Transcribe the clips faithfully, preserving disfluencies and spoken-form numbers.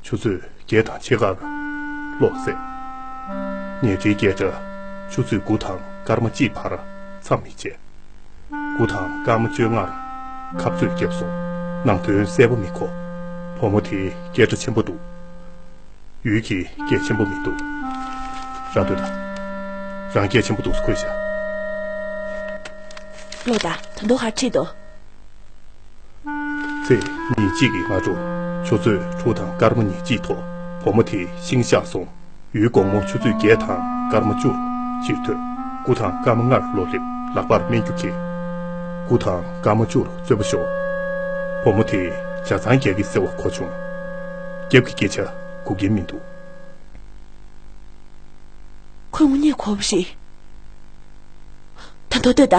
ཆུ་ཚོད་བརྒྱད་དང་ཕྱེད་ཀར་གློག་བསད། ཉལ་ཁྲིའི་སྐད་སྒྲ་ཆུ་ཚོད་དགུ་དང་སྐར་མ་གཅིག་བར་མཚམས་མི་ཆད། དགུ་དང་སྐར་མ་བཅོ་ལྔར་ཁ་རྩོད་བརྒྱབ་སོང་། ནང་དོན་གསལ་པོ་མི་གོ། བུ་མོ་དེ་སྐད་གྲགས་ཆེན་པོ་འདུག་ཡུལ་གྱི་སྐད་ཆེན་པོ་མི་འདུག་རང་སྡོད་དང་། རང་སྐད་ཆེན་པོ་འདུག་སུ་ཁོས་བྱ། ལོ་ད་ད་དུང་ཧར་ཁྲིད་དོ། ཚེས་ཉེར་གཅིག་གི་སྔ་དྲོ་ཆུ་ཚོད་དྲུག་དང་སྐར་མ་ཉེར་གཅིག་ཐོག་བུ་མོ་དེ་ཤིང་བཤགས་སོང་། ཡུལ་དགོང་མོ་ཆུ་ཚོད་བརྒྱད་དང་སྐར་མ་བཅུར་ཕྱིར་ཐོན། དགུ་དང་སྐར་མ་ལྔར་གློག་སླེབས། ལག་པར་སྨན་རྒྱུ་འཁྱེར། དགུ་དང་སྐར་མ་བཅུར་རྩོད་པ་ཤོར། བུ་མོ་དེས་ཇ་ཚང་རྒྱག་གི་ཟེར་བ་གོ་བྱུང་། རྒྱབ་ཀྱི་སྐད་ཆ་གོ་གིན་མི་འདུག་ཁོས་དངོས་གནས་གོ་བ་རེད། ད་དོ་སྡོད་ད།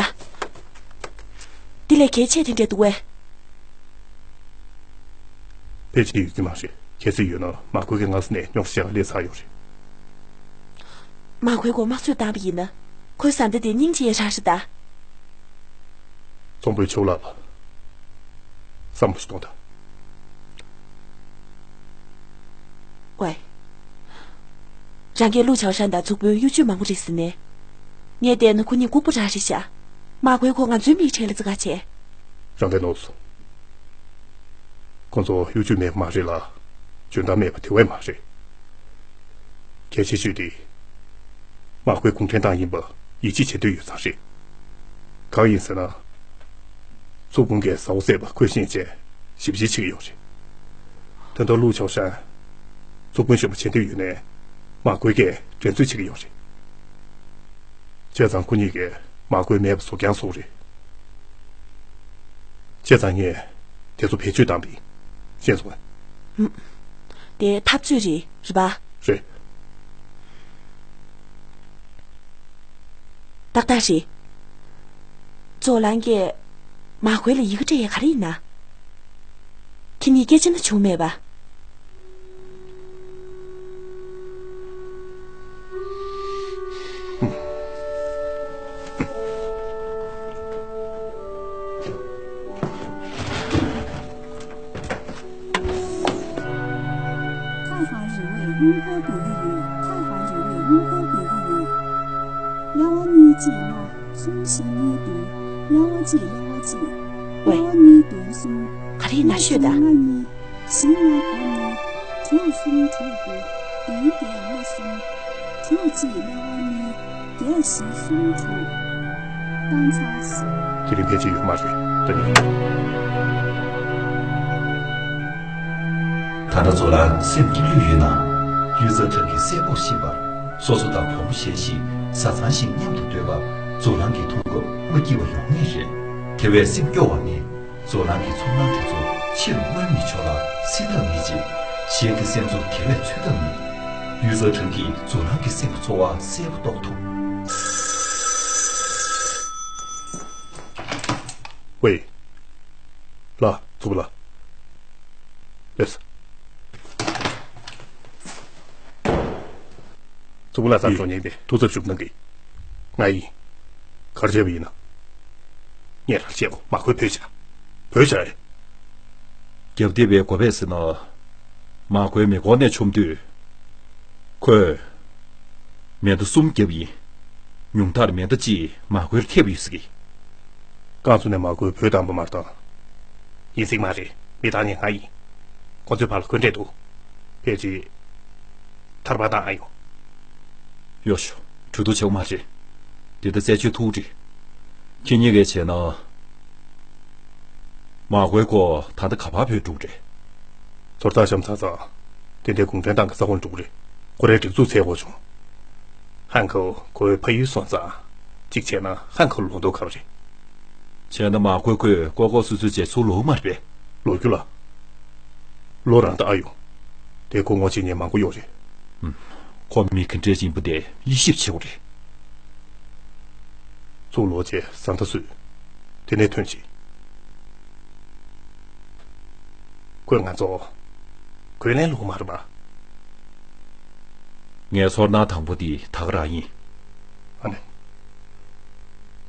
འདི་ལས་གལ་ཆེ་དེ་འདྲ་འདུག་བས། ཕལ་ཆེར་ཡོད་ཀྱི་མ་རེད། གལ་སྲིད་ཡོད་ན་མ་ཁོས་ཀྱི་སྔ་ས་ནས་རྙོག་ཞེ་ག་སླེབས་ཚར་ཡོད་རེད། མ་ཁོའི་མགོ་དམག་ཚོས་བཏང་བ་ཡིན་ན། ཁོའི་བཟའ་ཟླ་དེ་སྙིང་རྗེ་ཡ་རག་རེད་ད། ཚོང་དཔོན་ཆོས་ལགས། བསམ་བློ་ཞིག་གཏོང་དང་། ཝེ། རང་གིས་ལུའུ་ཆའོ་ཧྲན་དང་ཚོགས་དཔོན་གཡོ་ཇུས་མང་པོ་རེད་ཟེར་ནས། ངས་བལྟས་ན་ཁོ་གཉིས་ལྐུགས་པ་རང་རེད་ཤག་མ་ཁོའི་ཁོ་ང་ཚོའི་མིའི་གྲས་ལ་བརྩི་ག་བྱས། རང་གིས་ནོར་སོང་། ཁོ་ཚོ་གཡོ་ཇུས་མེད་པ་མ་རེད་ལ། འཇོན་ཐང་མེད་པ་དེ་བས་མ་རེད། གལ་ཆེ་ཤོས་དེ། མ་ཁོས་གུང་ཁྲན་ཏང་ཡིན་པ་ཡིད་ཆེས་བྱེད་འདོད་ཡོད་ཙང་རེད། གང་ཡིན་ཟེར་ན། ཚོགས་དཔོན་གྱིས་ཟ་བོ་བསད་པ་ཁོས་ཤེས་བྱས་ཞིབ་བཤེར་བྱེད་ཀྱི་ཡོད་རེད། ད་དུང་ལུའུ་ཆའོ་ཧྲན་ཚོགས་དཔོན་གཞོན་པ་བྱེད་འདོད་ཡོད་ནའི་མ་ཁོས་ཀྱིས་འགྲན་རྩོད་བྱེད་ཀྱི་ཡོད་རེད། བྱས་ཙང་ཁོ་གཉིས་ཀྱིས་མ་ཁོས་མེད་པ་བཟོ་རྐྱང་བཟོ་རེད། བྱས་ཙང་ངས་དེ་ཚོ་བེད་སྤྱོད་བཏང་པ་ཡིན། ཤེས་སོང་ངས། ཨུམ། དེ་འཐབ་རྩོད་རེད། རེད་པ། རེད། ཏག་ཏག་རེད། ཙོ་ལང་གིས་མ་ཁོའི་ལ་ཡི་གེ་སྤྲད་ཡ་ག་རེ་ཡིན་ན། ཁྱེད་གཉིས་སྐད་ཆ་ན་བྱུང་མེད་པ། ཁ་ཧ་རི་བས་སྔོན་འཁོར་དགོས་ཀྱི་ཡོད། ཁ་ཧ་རི་བས་སྔོན་འཁོར་དགོས་ཀྱི་ཡོད། དབྱེ་བ་གཉིས་གཅིག་ལྔ། གསུམ་བཞི་གཉིས་བདུན། དབྱེ་བ་གཅིག་དབྱེ་བ་གཅིག་དབྱེ་བ་གཉིས་བདུན་གསུམ། ག་རེ་ཡིན་ན་ཤོད་ད། ལྔ་གཉིས། བཞི་ལྔ་དགུ་གཉིས། དྲུག་གསུམ་དྲུག་དགུ། བདུན་བརྒྱད་ལྔ་གསུམ། དྲུག་གཅིག་ལྔ་གཉིས། བརྒྱད་བཞི་གསུམ་དྲུག། སྟངས་འཚར་བཞི། དེ་རིང་ཕལ་ཆེར་ཡོད་མ་རེད། ད་ནི། ད་ལྟ་ཙོ་ལང་སེམས་སྐྱིད་ལོས་ཡོད་ན། གཡུ་རྩ་ཁྲབ་ཀྱིས་གསལ་པོར་ཤེས་པར། སོ་སོ་དང་བུ་མོ་གཞན་ཞིག་བཟའ་ཚང་ཞིག་མཉམ་དུ་སྡོད་པར་ཙོ་ལང་གིས་མཐོང་སྐབས་མ་སྐྱིད་པ་ཡོང་ངེས་རེད། དེ་བས་སེམས་སྐྱོ་བ་མེད། ཙོ་ལང་གི་ཚོར་སྣང་དེ་ཚོ་ཕྱིར་མངོན་མི་ཆོག་ལ་སེལ་ཐབས་མེད་ཅིང་། གཞན་གྱི་སེམས་ཚོར་དེ་བས་འཚོལ་ཐབས་མེད། གཡུ་རྩ་ཁྲབ་ཀྱིས་ཙོ་ལང་གི་སེམས་ཀྱི་ཚོར་བ་གསལ་པོ་རྟོགས་ཐུབ། ཝེ། ལགས། ཙུ་བུ་ལགས། སླེབས་སོང་། ཙུ་བུ་ལགས་རྩར་འགྲོ་མཁན་དེ་ཐུགས་འཚབ་ཞུ་གནང་གི། ང་ཡིན། ག་རེ་བྱས་པ་ཡིན་ན། ངས་རང་བཤད་གོ། མ་ཁོས་བོས་བྱ། བོས་བྱ་ཨེ། རྒྱབ་བདེ་བའི་གོ་བས་ཟེར་ན། མ་ཁོའི་མེ་འཁོར་ནས་མཆོང་དུས། ཁོས། མེ་མདའ་གསུམ་བརྒྱབ་ཡིན། ཉུང་མཐར་མེ་མདའ་གཅིག་མ་ཁོའི་ཐེབས་ཡོད་ཟེར་གི། རྐང་བཙུགས་ནས་མ་ཁོས་བོས་བཏང་པ་མ་རེད་དམ། ཡིན་ཟིག་མ་རེད། མི་བཏང་ནི་ང་ཡིན། ཁོ་ཚོའི་བར་ལ་འཁོན་འགྲས་འདུག་ཕལ་ཆེར། ཐར་པ་དང་ཨ་ཡོ། ཡོ་ཤོ། གྲོས་བསྡུར་བྱེད་དགོས་མ་རེད། དེ་ལྟ་རྩད་གཅོད་ཐུག་རེད། ཁྱེད་གཉིས་ཀས་བྱས་ན། མ་ཁོའི་ཁོ་ད་ལྟ་ག་པར་བུད་འགྲོ་གི་རེད། ཚོར་ཐག་བཤམས་ཚར་ཙང་། དེ་འདྲའི་གུང་ཁྲན་ཏང་གི་ས་ཁོངས་འགྲོ་གི་རེད། ཁོ་རའི་སྒྲིག་འཛུགས་འཚོལ་དགོས་བྱུང་། ཧན་ཁོ་ཁོའི་ཕ་ཡུལ་སོང་ཙང་། གཅིག་བྱས་ན་ཧན་ཁོ་ལོག་མདོག་ཁ་པོ་རེད། བྱས་ན་མ་ཁོའི་ཁོས་ལྐོག་ལྐོག་སུད་སུད་བྱས་ཚུར་ལོག་མ་རེད་པས། ལོག་རྒྱུ་ལ། ལོ་རང་ད་ཨ་ཡོང་། དེ་ཁོ་ངོ་ཤེས་མཁན་མང་པོ་ཡོད་རེད། ཁོ་མི་ག་འདྲས་ཡིན་པ་དེ་དབྱེ་ཞིབ་བྱེད་དགོས་རེད། ཚུར་ལོག་རྗེས་བཟའ་ཟླ་བཟོས། དེ་ནས་ཐོན་ཅིག་ཁོས་ང་ཚོ། ཁོས་ལན་ལོག་མ་རེད་པ། ངའི་ཚོར་སྣང་དང་པོ་འདི་ད་ག་རང་ཡིན། ཨ་ནི།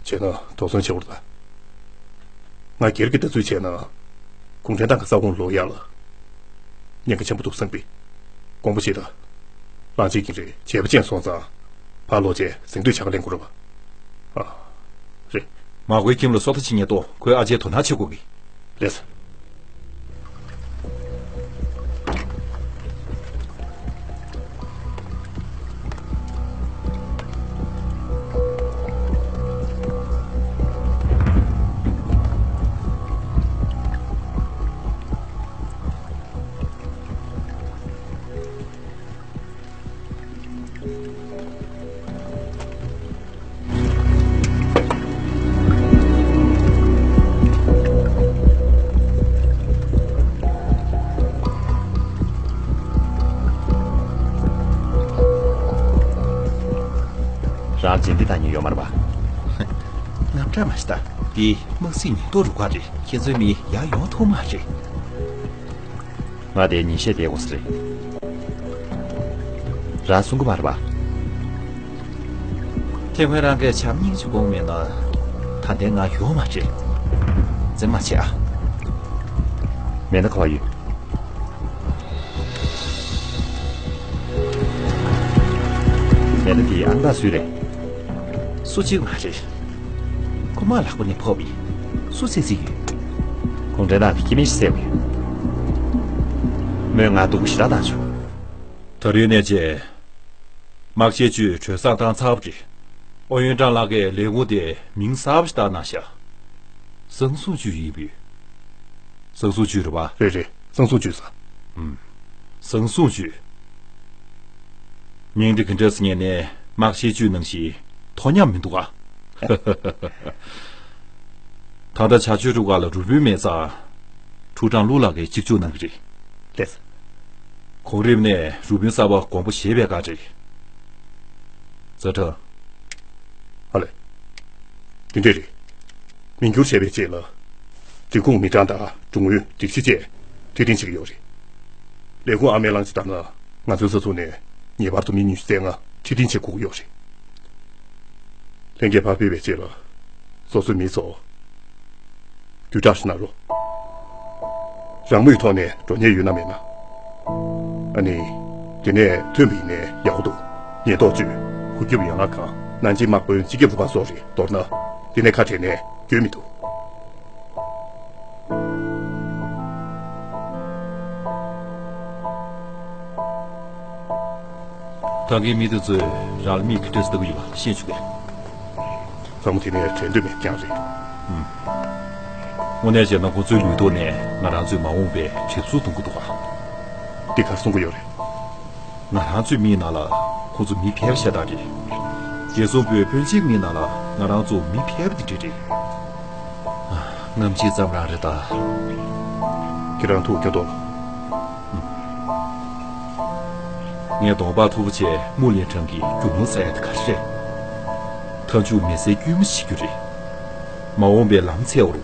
བྱས་ན་དོགས་ཟོན་བྱེད་དགོས་རེད་ད། ང་སྒེར་གྱི་ལྟ་ཚུལ་བྱས་ན། གུང་ཁྲན་ཏང་གི་ས་ཁོངས་ལོག་ཡག་ལ། ཉེན་ཁ་ཆེན་པོ་འདུག་བསམ་གི། དགོངས་པ་བཞེས་དང་། གླང་ཆེན་གྱི་རེད་བྱས་པ་ཅན་སོང་ཙང་། ཕར་ལོག་བྱས་ཟིང་འདུས་བྱ་དགའ་ལེན་དགོས་རེད་པ། ཨ། རེད། མ་གོའི་ཁྱིམ་ལ་སོ་ལྟ་བྱེད་ཉེན་རྟོག་ཁོའི་ཨ་ཅེ་དོ་སྣང་བྱེད་དགོས་ཀྱི། ལགས་སོ། རང་རྗེས་འདི་ལྟ་ཉེན་ཡོད་མ་རེད་པ། ངམ་དྲག་མ་ཤི་ད། འདི་དམག་སྲིད་ཉེན་རྟོག་རུ་ཁག་རེད། ཁྱེད་ཚོའི་མི་ཡར་ཡོང་ཐུབ་མ་རེད། ང་དེ་ཉིན་ཤས་བསྡད་དགོས་ས་རེད། རང་གསུང་གི་མ་རེད་པ། དེ་སྔོན་རང་གིས་བྱམས་སྙིང་རྗེ་དགོངས་མེད་ན། ད་ལྟའི་ང་ཡོད་མ་རེད། འཛེམ་མ་བྱེད་ཨ། མེད་ན་ག་པར་ཡོད། མེད་ན་དེའི་ཨང་རྟགས་སུའི་རེད། སུ་གཅིག་མ་རེད། ཁོ་མ་ལག་པ་ནས་ཕོག་པའི་སུ་བསད་རྩིས་ཡོད། གུང་ཁྲན་ཏང་གི་སྐྱེ་དམན་ཞིག་བསད་པ་ཡིན། མོས་ང་སྡུག་པོ་ཞེ་དྲག་བཏང་བྱུང་། ད་རེས་ནས་བྱས། དམག་བྱེད་ཅུས་གྲོས་བསམ་བཏང་ཚར་བ་རེད། ཨོ་ཡོན་ཀྲང་ལགས་ཀྱིས་ལས་ཁུངས་དེ་མིང་གསར་པ་ཞིག་བཏགས་གནང་ཤག་བཟང་སྲུང་ཅུས་ཡིན་པས། བཟང་སྲུང་ཅུས་རེད་པ། རེད་རེད། བཟང་སྲུང་ཅུས་ཟེར། ཨུམ། བཟང་སྲུང་ཅུས། མིང་འདི་ག་འདྲ་ཟེར་ཉན་ནས་དམག་བྱེད་ཅུས་ནང་བཞིན་མཐོ་མཉམ་མི་འདུག་ག་ད་ལྟ་བྱ་སྤྱོད་རུ་ཁག་ལ་རུ་དཔོན་མེད་ཙང་། ཁྲུའུ་ཀྲང་ལུའུ་ལགས་ཀྱིས་གཅིག་མཇུག་གནང་གི་རེད། ལགས། གོང་རིམ་ནས་རུ་དཔོན་གསར་པ་དགོངས་པ་བཞེས་པའི་བཀའ་དྲིན། ཛ་ཁྲང་། ཨ་ལས། དེ་འདྲས་རེད། མིང་བསྒྱུར་བྱས་པའི་རྗེས་ལ། སྒྲིག་ཁོངས་མི་གྲངས་དང་གྲོང་ཡུལ་སྒྲིག་གཞི་བཅས་ཁྲིད་འཕྲིན་བྱེད་ཀྱི་ཡོད་རེད། ལས་ཁུངས་ཨ་མའི་གླང་ཆེན་ལྟར་ན། ང་ཚོའི་ས་ཚུགས་ནས་ངེས་པར་དུ་མི་ཉི་ཤུ་རྩ་ལྔ་ཁྲིད་འཕྲིན་བྱེད་དགོས་ཀྱི་ཡོད་རེད། ལྷན་རྒྱས་ཕར་ཕེབས་པའི་རྗེས་ལ། སོ་སོའི་མི་ཚོ། བརྒྱུད་བསྒྲགས་ཤིག་གནང་རོགས། རང་མོས་ཐོག་ནས་འགྲོ་མཁན་ཡོད་ན་མེད་ན། ཨ་ནི། དེ་ནས་ཐོན་པ་ཡིན་ནའི་ཡག་པོ་འདུག་ཉེན་རྟོག་ཅུས། གུ་གྱུབ་ཡན་ལག་ཁང་། ནན་ཅིང་དམག་དཔོན་སྤྱི་ཁྱབ་རུ་ཁག་སོགས་རེད། མདོར་ན། དེ་ནས་ཁ་བྲལ་ནས་སྐྱོན་མི་འདུག་ད་གིན་མི་དེ་ཚོས་རང་ལ་མིག་གི་སྤྲད་ཟེར་གི་ཡོད་པ་ཤེས་བྱུང་གས། ཚང་མ་དེ་ནས་བྲལ་འདོད་མེད་རྐྱང་རེད། ཨུམ། དངོས་གནས་བྱས་ན་ཁོ་ཚོའི་ལུས་ཐོག་ནས་ང་རང་ཚོའི་མ་འོངས་པའི་དྲན་གསོ་གཏོང་གི་འདུག་ག་འདི་ག་རེ་གསུང་གི་ཡོད་རེད། ང་རང་ཚོའི་མིའི་ནང་ལ་ཁོ་ཚོ་མི་ཕལ་པ་ཤ་སྟག་རེད། རྒྱལ་སྲུང་པུའུ་ཕོན་ཆེན་མིའི་ནང་ལ་ང་རང་ཚོ་མི་ཕལ་པ་དེ་འདྲ་རེད། ཨ། རྔམ་བརྗིད་ཙམ་རང་རེད་ད། ཁྱེད་རང་ཐུགས་སྐྱོ་དོ། ངས་གདོང་པགས་མཐུག་པོ་བྱས་མུ་ལེན་ཁྲང་གི་རྒྱུ་ནོར་ཟ་ཡ་དེ་ག་རེ་རེད། མཐའ་མཇུག་མི་ཚེའི་དཀྱུས་མ་བྱེད་རྒྱུ་རེད། མ་འོངས་པའི་ལམ་འཚོལ་བ་རུ།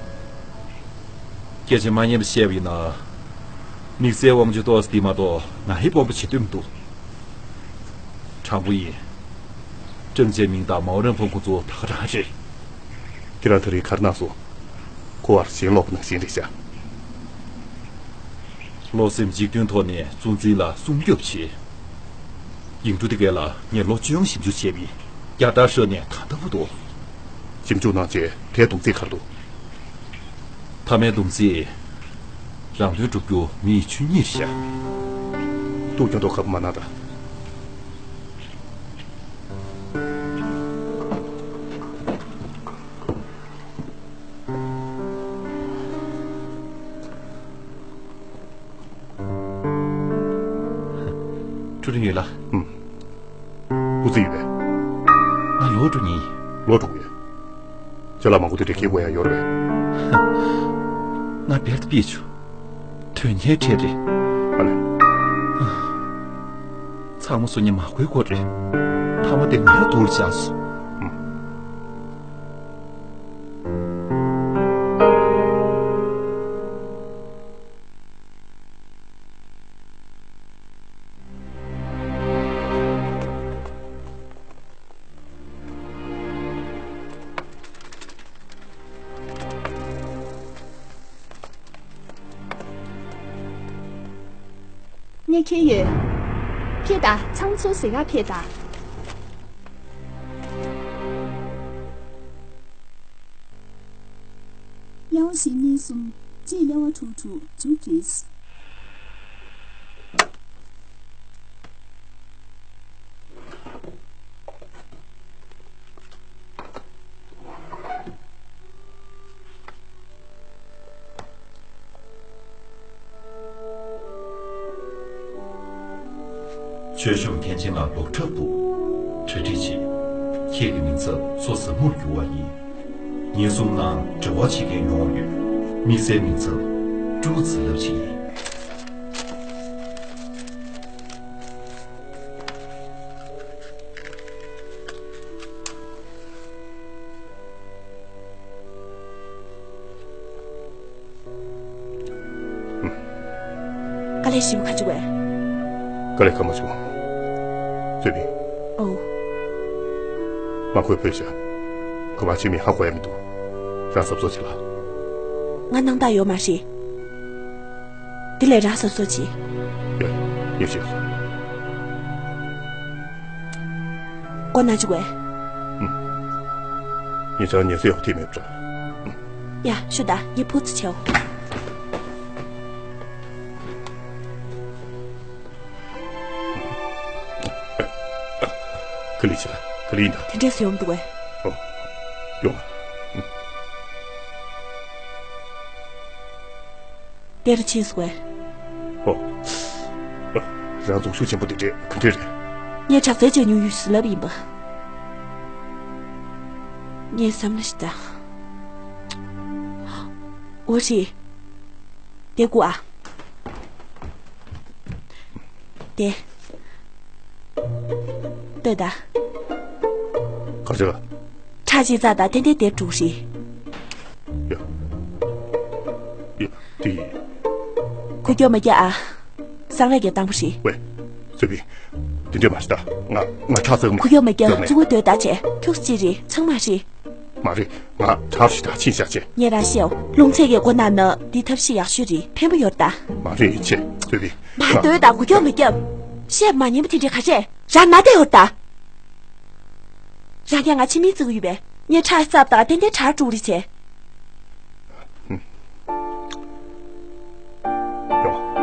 སྐད་ཆ་མ་སྙན་པ་བཤད་པ་ཡིན་ན། དམིགས་བསལ་དབང་ཆ་ཏོག་ཙམ་འདི་མ་གཏོགས་ང་ཧེ་སྤོབས་པ་བྱེད་འདོད་མི་འདུག་དྲང་པོ་ཡིན། ཀྲང་ཅན་མིང་དང་མའོ་རན་ཕུང་ཁོང་ཚོ་ད་ག་རང་རེད། ཁྱེད་རང་ད་རེས་ག་རེ་གནང་སོང་། ཁོ་བར་ཞེན་ལོག་པ་ནང་བཞིན་རེད་ཤག་བློ་སེམས་གཅིག་མཐུན་ཐོག་ནས་གཙོ་འཛིན་ལ་སྲུང་སྐྱོབ་བྱེད། ཡིག་འབྲུ་དེ་ག་ལ་ངས་ལོ་བཅུ་ཡང་ཞིབ་འཇུག་བྱས་པའི་རྒྱལ་དར་ཤོར་ནས་ད་ལྟ་བུ་འདུག་ཞིབ་འཇུག་གནང་རྗེས་དེའི་བསྡོམས་ཚིག་ག་རེ་འདུག་མཐའ་མའི་བསྡོམས་ཚིག་རང་དོན་སྒྲུབ་རྒྱུ་མི་ཡི་ཆོས་ཉིད་རེད་ཤག་ཏུའུ་ཁྱུང་ཏོ་ཁ་པར་མ་གནང་དང་། ཀྲུའུ་རིན་ཡོད་ལ། ཨུམ། སྐུ་ཚེ་ཡོད་པས། ང་ལོག་འགྲོ་ཉིན། ལོག་འགྲོ་གི་ཡོད། ཅ་ལག་མང་པོ་དེ་འདྲ་འཁྱེར་དགོས་ཡ་ཡོད་རེད་པས། ང་བེར་དུ་ཕུད་བྱུང་། དོན་གཉེར་འཕྲད་རེད། ཨ་ལས། ཚང་མ་སོ་ཉི་མ་གོའི་སྐོར་རེད། ཐ་མ་དེ་ངའི་སྡུག་ལ་བཅངས་སོང་། ཨུམ། གཉེར་གྱིན་ཡོད། ཕེབས་དང་། ཚང་ཚོ་ཟས་ག་ཕེབས་དང་། དབྱེ་བ་བཞི་གཉིས་གསུམ། གཅིག་དབྱེ་བ་དྲུག་དྲུག་བཅུ་བྲིས། ཆོས་སྐྱོང་མཁན་ཆེན་ལ་ལོག་ཁྲབ་ཕུབ། གྲ་སྒྲིག་བྱེད། ཁྱེད་ཀྱི་མིང་ཚབ་མཚོ་ཟབ་མོར་འགྱུར་བ་ཡིན། ཉིན་གསུམ་ནང་དྲི་བ་བྱེད་མཁན་ཡོང་བ་ཡོད། དམིགས་བསལ་མིང་ཚབ་ཀྲུའུ་ཙི་ལབ་ཅིག་ཡིན། དཀའ་ལས་ཞེ་པོ་ཁ་བྱུང་བས། དཀའ་ལས་ཁ་མ་བྱུང་། བཙུན་པས། ཨོ། མ་ཁོས་ཕོད་བྱ། ཁོ་མ་ཕྱི་མི་ཧ་གོ་ཡ་མི་འདུག་རང་གཟབ་གཟབ་བྱེད་ལ། ང་སྣང་དག་ཡོད་མ་རེད། དེ་ལས་རང་གཟབ་གཟབ་བྱེད། ཡ། ཡ་ཤེས་སོང་། མགོ་ན་བྱུང་བས། ཨུམ། ངེད་ཚང་ཉལ་ས་ཡག་པོ་ཐིག་མེད་པ་འདྲ། ཡ། ཤོད་ད། ངས་ཕུ་ཚུ་བྱའོ། ག་ལེ་བྱེད་ལ། ག་ལེ་ཡིན་ད། དེ་འདྲས་སུ་ཡོང་འདུག་བས། ཨོ། ཡོང་ང་། དེར་ཕྱིན་སོང་བས། ཨོ། རང་འཛུགས་ཤུགས་ཆེན་པོ་དེ་འདྲས་ག་འདྲས་རེད། ངས་དྲག་རྩལ་བྱས་མྱོང་ཡོད་ཟེར་ལབ་ཡིན་པ། ངས་བསམ་ན་ཞིག་ད། འོ་རེད། དེ་དགོས་ཨ། དེ། ལྟོས་དང་། ག་རེ། ཁྲག་ཅིག་བཙགས་དང་ཏན་ཏན་དེབ་དྲུག་རེད། ཡ། ཡ། དེ། ཁུ་སྐྱོ་མ་རྒྱག་ཨ། སང་ར་རྒྱབ་སྟངས་པོ་རེད། ཝེ། བཙུན་པས། དེ་འདྲས་མ་བྱེད་ད། ང་ང་ཁྲག་བཙགས་མི། ཁུ་སྐྱོ་མ་རྒྱག་རྒྱག་མེད། གཙུག་པོ་ལྟོས་དང་བྱས། ཁྱུག་ཅིག་རེད། ཚང་མ་རེད། མ་རེད། ང་ཁྲག་ཞིག་དང་ཕྱིན་བཞག་བྱས། ངས་རང་བཤད་འོ། རླུང་ཚད་ཀྱི་སྒོ་ནང་ན་འདི་ཐབས་ཤེས་ཡག་ཤོས་རེད། ཕན་པོ་ཡོད་ད། མ་རེད་ཅེས་བཙུན་པས། མ་ང་ལྟོས་དང་། གུ་ཀྱོག་མ་རྒྱབ། བཤད་མ་ཉན་པ་དེ་འདྲས་ག་རེད། རང་ན་བསྡད་ཡོད་ད། རང་གིས་ང་ཕྱི་མིག་བཙུགས་ཡོད་པས། ངས་ཁྲག་བཙགས་དང་ཏན་ཏན་དྲག་འགྲོ་གི་རེད་བྱས། ཡོང་།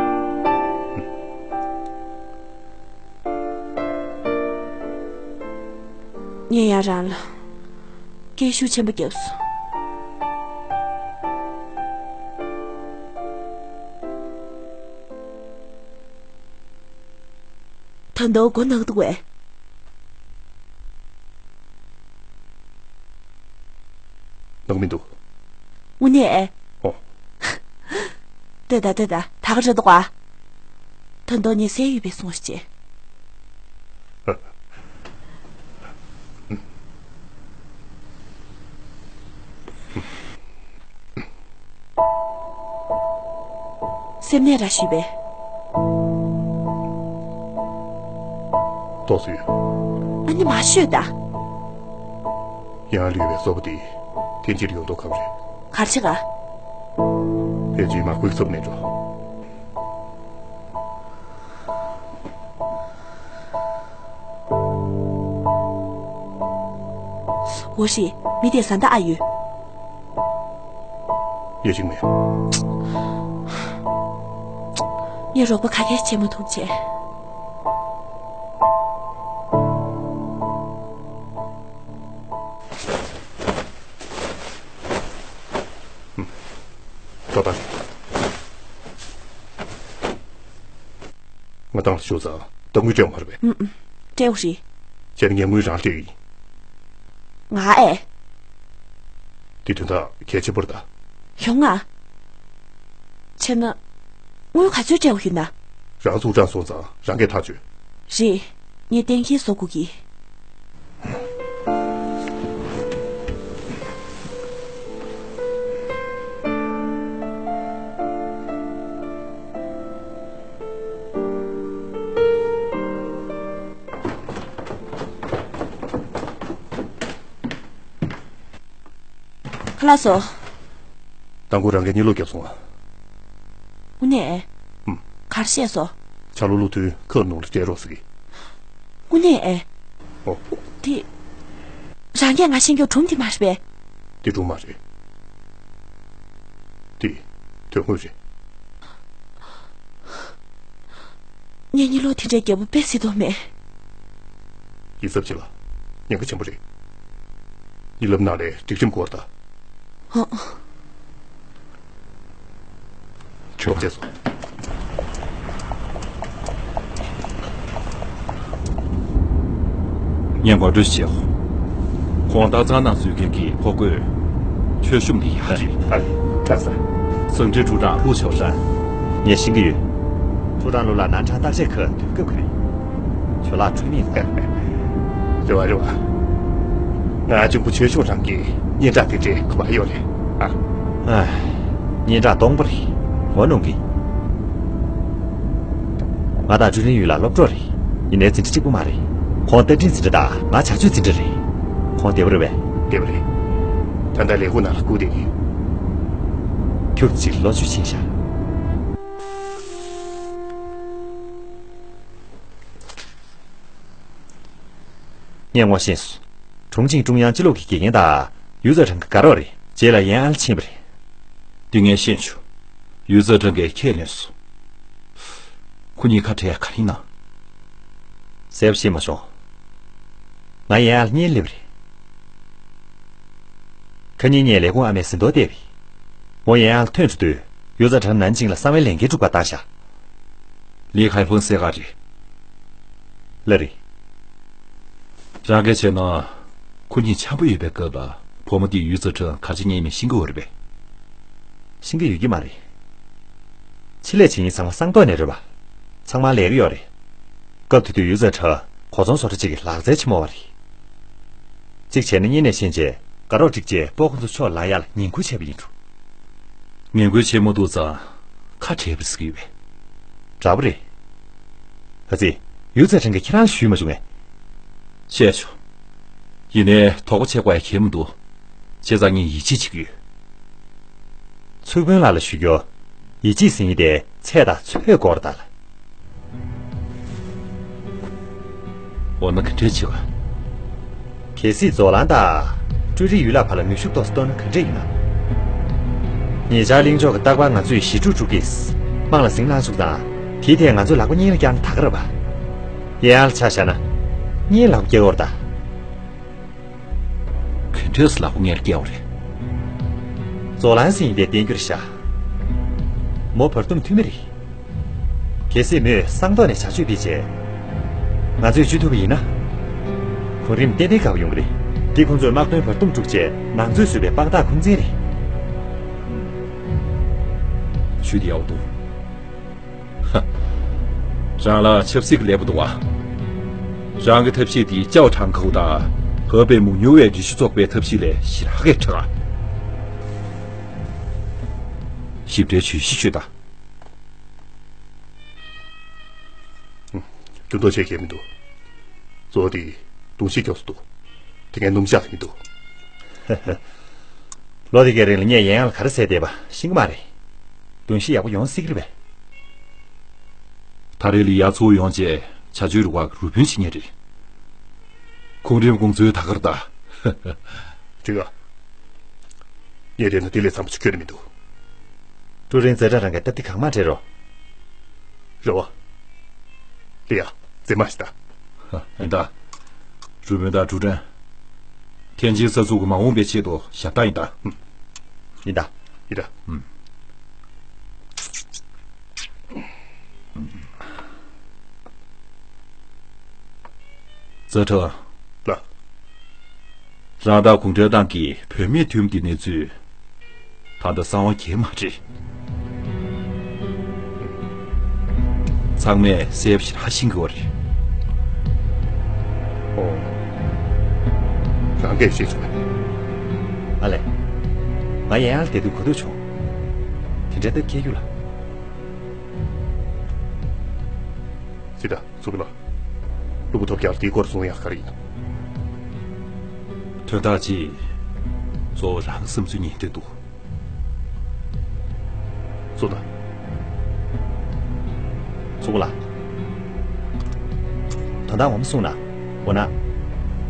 ངས་ཡང་རང་ལ་སྐད་ཤུགས་ཆེན་པོ་བརྒྱབ་སོང་། ད་དུང་མགོ་ན་གི་འདུག་བས། ན་གི་མི་འདུག་དངོས་གནས། ཨོ། ལྟོས་དང་ལྟོས་དང་། ད་ག་རེ་འདུག་ག་ད་དུང་ངས་བསད་ཡོད་པའི་སོང་ཞེས། སེམས་ནད་ར་ཞུས་པས། ཏོག་ཙམ་ཡོད། ཨ་ནི་མ་ཤོད་ད། ཡང་ལུས་པའི་གཙོ་བོ་དེ་ཐེངས་གཅིག་ཡོང་མདོག་ཁ་པོ་རེད། གར་ཆེ་ག་ཕལ་ཆེར་མ་ཁུག་ཚབ་མེད་འགྲོ། འོ་ཤི། མི་དེ་བཟའ་ཟླ་ཨ་ཡོད། ཡོད་ཅིག་མེད། ངས་རོགས་པ་ག་གེ་བྱེད་མ་ཐུབ་བྱས། ལྟོས་དང་། ང་ཏང་ལ་ཞུ་ཙང་ད་དངུལ་སྤྲད་ཡོང་བ་རེད་པས། ཨུམ་ཨུམ། སྤྲད་ཡོང་རེད། ཁྱེད་ངས་དངུལ་རང་སྤྲད་ཡིན། ང་ཨེ། དེ་དོན་དག་གལ་ཆེན་པོ་རེད་ད། ཡོང་ང་། བྱས་ན། དངུལ་ག་ཚོད་སྤྲད་ཡོང་ཡིན་ན། རང་ཚུར་དྲངས་སོང་ཙང་རང་གིས་ཐག་ཆོད། རེད། ངས་གཏན་འཁེལ་བཟོ་དགོས་ཀྱི། ཁ་ལག་བཟོ། དང་པོ་རང་གིས་གཉིད་ལོག་བརྒྱབ་སོང་ང་། དངོས་གནས། ཨུམ། ག་རེ་བཤད་སོང་། ཆ་ལུགས་ལུགས་མཐུན་ཁག་ནང་ལ་སྤྲད་རོགས་ཟེར་གི། དངོས་གནས་ཨེ། ཨོ། དེ། རང་གིས་ང་ཤེས་རྒྱུ་སྒྲུང་དེ་མ་རེད་པས། དེ་སྒྲུང་མ་རེད། དེ་དོན་དངོས་རེད། ངས་གཉིད་ལོག་དེ་འདྲའི་རྒྱལ་པོ་དཔེ་སྲིད་དོ་མེད། ཡིད་གཟབ་བྱེད་ལ། ཉེན་ཁ་ཆེན་པོ་རེད། གཉིད་ལམ་ནང་ལས་སྒྲིག་ཁྲིམས་སྐོར་དང་། ཧ། ཁྱོད་བྱས་སོང་། ངས་ངོ་སྤྲོད་བྱེད། ཁོང་ཏཱ་ཚང་ནང་འཛུལ་མཁན་གྱི་ཕོ་རྒོད། ཆོས་ཤུམ་འདི་ཡག་རེད། ཨ་ལས། ལགས་སོ། ཟང་ཁྲིའི་ཁྲུ་གྲངས་ལྷུ་ཆོག་ཤག་ངས་ཤེས་ཀྱི་ཡོད། ཁྲུ་གྲངས་ལོ་ལ་ནན་ཁྲང་བརྟག་དཔྱད་ཁུལ་དུས་སྐབས་ཀྱི་རེད། ཁྱོད་ལ་འཁྲུལ་མེད་དང་། རེད་བ་རེད་བ། ང་གཅུང་པོ་ཆོས་ཤུམ་རང་གི་སྙན་གྲགས་དེ་འདྲའི་གོ་བ་ཡོད་རེད་ཨ། ཨ། སྙན་གྲགས་སྟོང་པ་རེད། ངོ་གནོང་གི། ང་དང་ཀྲུའུ་རིན་ཡུས་ལགས་སློབ་གྲོགས་རེད། ཡིན་ནའི་འཛིན་གྲྭ་གཅིག་པུ་མ་རེད། ཁོང་རྟ་མགྲིན་འཛིན་གྲྭ་དང་ང་བྱ་སྤྱོད་འཛིན་གྲྭ་རེད། ཁོང་བདེ་པོ་རེད་པས། བདེ་པོ་རེད། ད་ལྟ་ལས་ཁུངས་ནང་ལ་སྒུག་བསྡད་ཡིན། ཁྱུག་ཅིག་ལོ་བཅུ་ཕྱིན་ཤག་ངས་ངོ་ཤེས་སོང་། ཁྲུང་ཆིང་ཀྲུང་དབྱང་སྤྱི་ལོག་གི་དགེ་རྒན་དང་ཡུས་ཙེ་ཁྲང་གི་དགའ་རོགས་རེད། རྗེས་ལ་ཡན་ཨལ་ཕྱིན་པ་རེད། འདི་ངས་ཤེས་བྱུང་། ཡུས་ཙེ་ཁྲང་གིས་ཁས་ལེན་སོང་། ཁོ་གཉིས་ཁ་བྲལ་ཡ་ག་རེ་ཡིན་ན། གསལ་པོ་ཤེས་མ་བྱུང་། ང་ཡན་ཨལ་གཉིས་སླེབས་རེད། ཁ་ཉིན་ངས་ལས་ཁུངས་ཨ་མའི་ཟིན་ཐོ་བལྟས་པས། མོ་ཡན་ཨལ་ཐོན་འགྲོ་དུས་ཡུས་ཙེ་ཁྲང་ནན་ཅིང་ལ་གསང་བའི་ལས་འགན་སྒྲུབ་པར་བཏང་ཤག་ལི་ཁའི་ཧྥུང་སྲས་མཁར་རེད། ལགས་རེད། རང་གིས་བྱས་ན། ཁོ་གཉིས་འཆམ་པོ་ཡོད་པའི་སྐབས་ལ་བུ་མོ་དེས་ཡུས་ཙེ་ཁྲང་ག་རེ་བྱེད་མཁན་ཡིན་མིན་ཤེས་ཀྱི་ཡོད་རེད་པས། ཤེས་ཀྱི་ཡོད་ཀྱི་མ་རེད། ཆེད་ལས་བྱེད་མཁན་ཚང་མ་སྲང་ཐོག་ནས་རེད་པ། ཚང་མ་ལས་ཀ་ཡོད་རེད། སྐབས་དེ་དུས་ཡུས་ཙེ་ཁྲང་གོ་ཚོང་བཟོ་གྲྭ་གཅིག་གི་ལག་རྩལ་ཆེན་མོ་བ་རེད། གཅིག་བྱས་ན་གཉེན་ནས་ཤེས་བྱས་དགའ་རོགས་བསྒྲིགས་རྗེས་སྤོ་ཁོ་ཚོ་ཕྱོགས་ལ་ཡར་ངན་སྐུལ་བྱས་པ་ཡིན་འགྲོ། ངན་སྐུལ་བྱེད་མ་ཐུབ་ཙང་ཁ་བྲལ་བ་ཟེར་གྱི་ཡོད་པས། འདྲ་པོ་རེད། ཨ་ཙི། ཡུས་ཙེ་ཁྲང་གིས་ཁྱེད་རང་ཞུས་མ་བྱུང་ངས། བཤད་ཆོག་ཡིན་ནའི་དོགས་པ་བྱེད་དགོས་ཡ་གང་ཡང་མི་འདུག་བྱས་ཙང་ངས་ཡིད་ཆེས་བྱེད་ཀྱི་ཡོད། ཚུལ་དཔོན་ལགས་ལ་ཞུ་རྒྱུ། ཡིད་ཆེས་ཟེར་མཁན་དེ་ཚད་དང་ཚོད་དགོས་རེད་ད། འོ་ན་ག་འདྲས་བྱེད་ག་གལ་སྲིད་ཛོ་ལན་དང་ཀྲུའུ་རི་ཡུས་ལགས་བར་ལ་ནུས་ཤུགས་ཏོག་ཙམ་གཏོང་ན་ག་འདྲས་ཡིན་ནམ། ཉེ་ཆར་གླེང་ཕྱོགས་ཀྱི་རྟག་པར་ང་ཚོས་ཞི་ཀྲུག་ཀྲུག་གིས་དམངས་ལ་ཟིང་ལངས་བཅུག་དང་། དེའི་ཐད་ང་ཚོས་ལག་པ་གཉིས་ལ་བཀྱག་ན་ད་ག་རེད་པ། ཡན་ཨལ་ཆ་བཞག་ན། གཉིས་ལག་པ་བཀྱག་ཡོད་རེད་ད། ག་འདྲས་ལག་པ་གཉིས་ལ་བཀྱག་ཡོད་རེད། ཛོ་ལན་ཟེར་མཁན་དེ་བསྟན་འགྱུར་ཤག་མོ་བར་འདུམ་འཐུས་མི་རེད། གལ་སྲིད་མོས་སྲང་ཐོག་ནས་བྱ་སྤྱོད་སྤེལ་བྱས། ང་ཚོས་བཅོས་ཐུབ་པ་ཡིན་ན། གོང་རིམ་ཏན་ཏན་དགའ་པོ་ཡོང་གི་རེད། འདི་ཁོང་ཚོས་དམག་དོན་བར་འདུམ་བསྒྲུགས་བྱས་ནང་རྩོད་བཟོས་པའི་དཔང་རྟགས་ཁུངས་བཙན་རེད། ཞུ་དེ་ཡག་པོ་འདུག་ཧ། རང་ལ་ཆབ་སྲིད་ཀྱི་ཀླད་པ་འདུག་བ། རང་གི་ཐབས་ཤེས་དེ་ཅའོ་ཁྲང་ཁའོ་དང་ཧེ་པེ་མུ་ཉུ་བའི་རི་ཤུ་ཚོགས་པའི་ཐབས་ཤེས་ལས་ཞེ་དྲག་གི་ཁྲ། ཞིབ་ཕྲའི་བརྗོད་གཞི་ཤོད་དང་། འགྱུར་ལྡོག་བྱེད་ཀྱི་མི་འདུག་གཙོ་བོ་དེ་གདུང་ཤེད་མགྱོགས་སུ་འདུག་དེ་ངས་སྣུམ་ཞག་གི་མི་འདུག་ལོ་དེ་གའི་རིང་ལ་ངས་ཡན་ཨལ་ག་རེ་ཟས་བསྡད་པ་ཤེས་ཀྱི་མ་རེད། གདུང་ཤེད་ཡག་པོ་ཡོང་སྲིད་ཀྱི་རེད་པས། ད་རེས་ལི་ཡ་ཚུར་ཡོང་རྗེས་བྱ་སྤྱོད་རུ་ཁག་རུ་དཔོན་བྱེད་མཁན་རེད། ཁོང་རིམ་དགོངས་ཚུལ་ད་གར་ལྟ། འགྲིག་ག་ངས་བལྟས་ན་དེ་ལས་འཚམ་པོ་ཞིག་ཁྱོན་ནས་མི་འདུག་ཀྲུའུ་རིན་ཛེ་ཀྲང་རང་གི་སྟབས་བདེ་གང་མང་སྤྲད་རོགས། རེད་བ། ལི་ཡ། མཛེས་མ་ཞིག་ལྟ། ཡིན་ད། རུ་དཔོན་དང་ཀྲུའུ་ཀྲང་། ཐེན་ཅིན་ས་ཚུགས་ཀྱི་མ་འོངས་པའི་ཆེད་དུ་ཞབས་ཏང་ཡིན་ད། ཡིན་ད། ཡིན་ད། ཨུམ། ཙེ་ཁྲ། ལགས། རང་དང་གུང་ཁྲན་ཏང་གི་བུད་མེད་འཐུས་མི་འདི་གནས་ཚུལ། ད་ལྟ་གསང་བ་གང་ཡང་མ་རེད། ཚང་མས་གསལ་པོ་ཞེ་དྲག་ཤེས་ཀྱི་ཡོད་རེད། ཨོ། རང་གིས་ཤེས་བྱུང་ངས། ཨ་ལས། ང་ཡན་ཨལ་བསྡད་དུས་གོ་ཐོས་བྱུང་། དེ་འདྲའི་སྟབས་བསྐྱལ་རྒྱུ་ལ། ཙི་ཏ། ཚུགས་ལ། སློབ་བུ་ཐོབ་རྒྱག་དེའི་སྐོར་གསུང་ཡག་ག་རེ་ཡིན་ནམ། དོན་དག་ཅིག་གཙོ་བོ་རང་བསམ་ཚུལ་ཉན་འདོད་འདུག་གསུངས་དང་། གསུངས་ལ། ད་ལྟ་འོ་མ་སོང་ན། འོ་ན།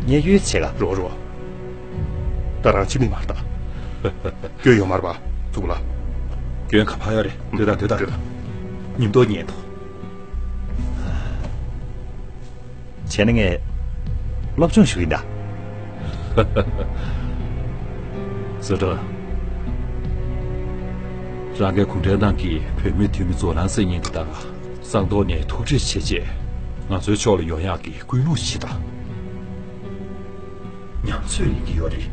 ངས་གཡོལ་བྱེད་ག་རོ་རོ། ད་རང་ཕྱི་མི་མ་རེད་ད། སྐྱོན་ཡོད་མ་རེད་པ། ཚུགས་ལ། སྐྱོན་ག་ཕ་ཡ་རེད། སྡོད་ད་སྡོད་ད། སྡོད་ད། ཉིན་ཐོ་ཉན་ཐོ། བྱས་ན་ངས་སློབ་སྦྱོང་ཞུ་གི་ཡིན་ད། ཟེར་འགྲོ། རང་གི་གུང་ཁྲན་ཏང་གི་བུད་མེད་འཐུས་མི་ཛོ་ལན་ཟེར་མཁན་དེ་དག་གསང་ཐོག་ནས་ཐུག་འཕྲད་བྱས་རྗེས་ང་ཚོའི་ཕྱོགས་ལ་ཡོང་ཡག་གི་སྐུལ་སློང་བྱེད་དང་། ཉམས་ཚོད་ལེན་གྱི་ཡོད་རེད།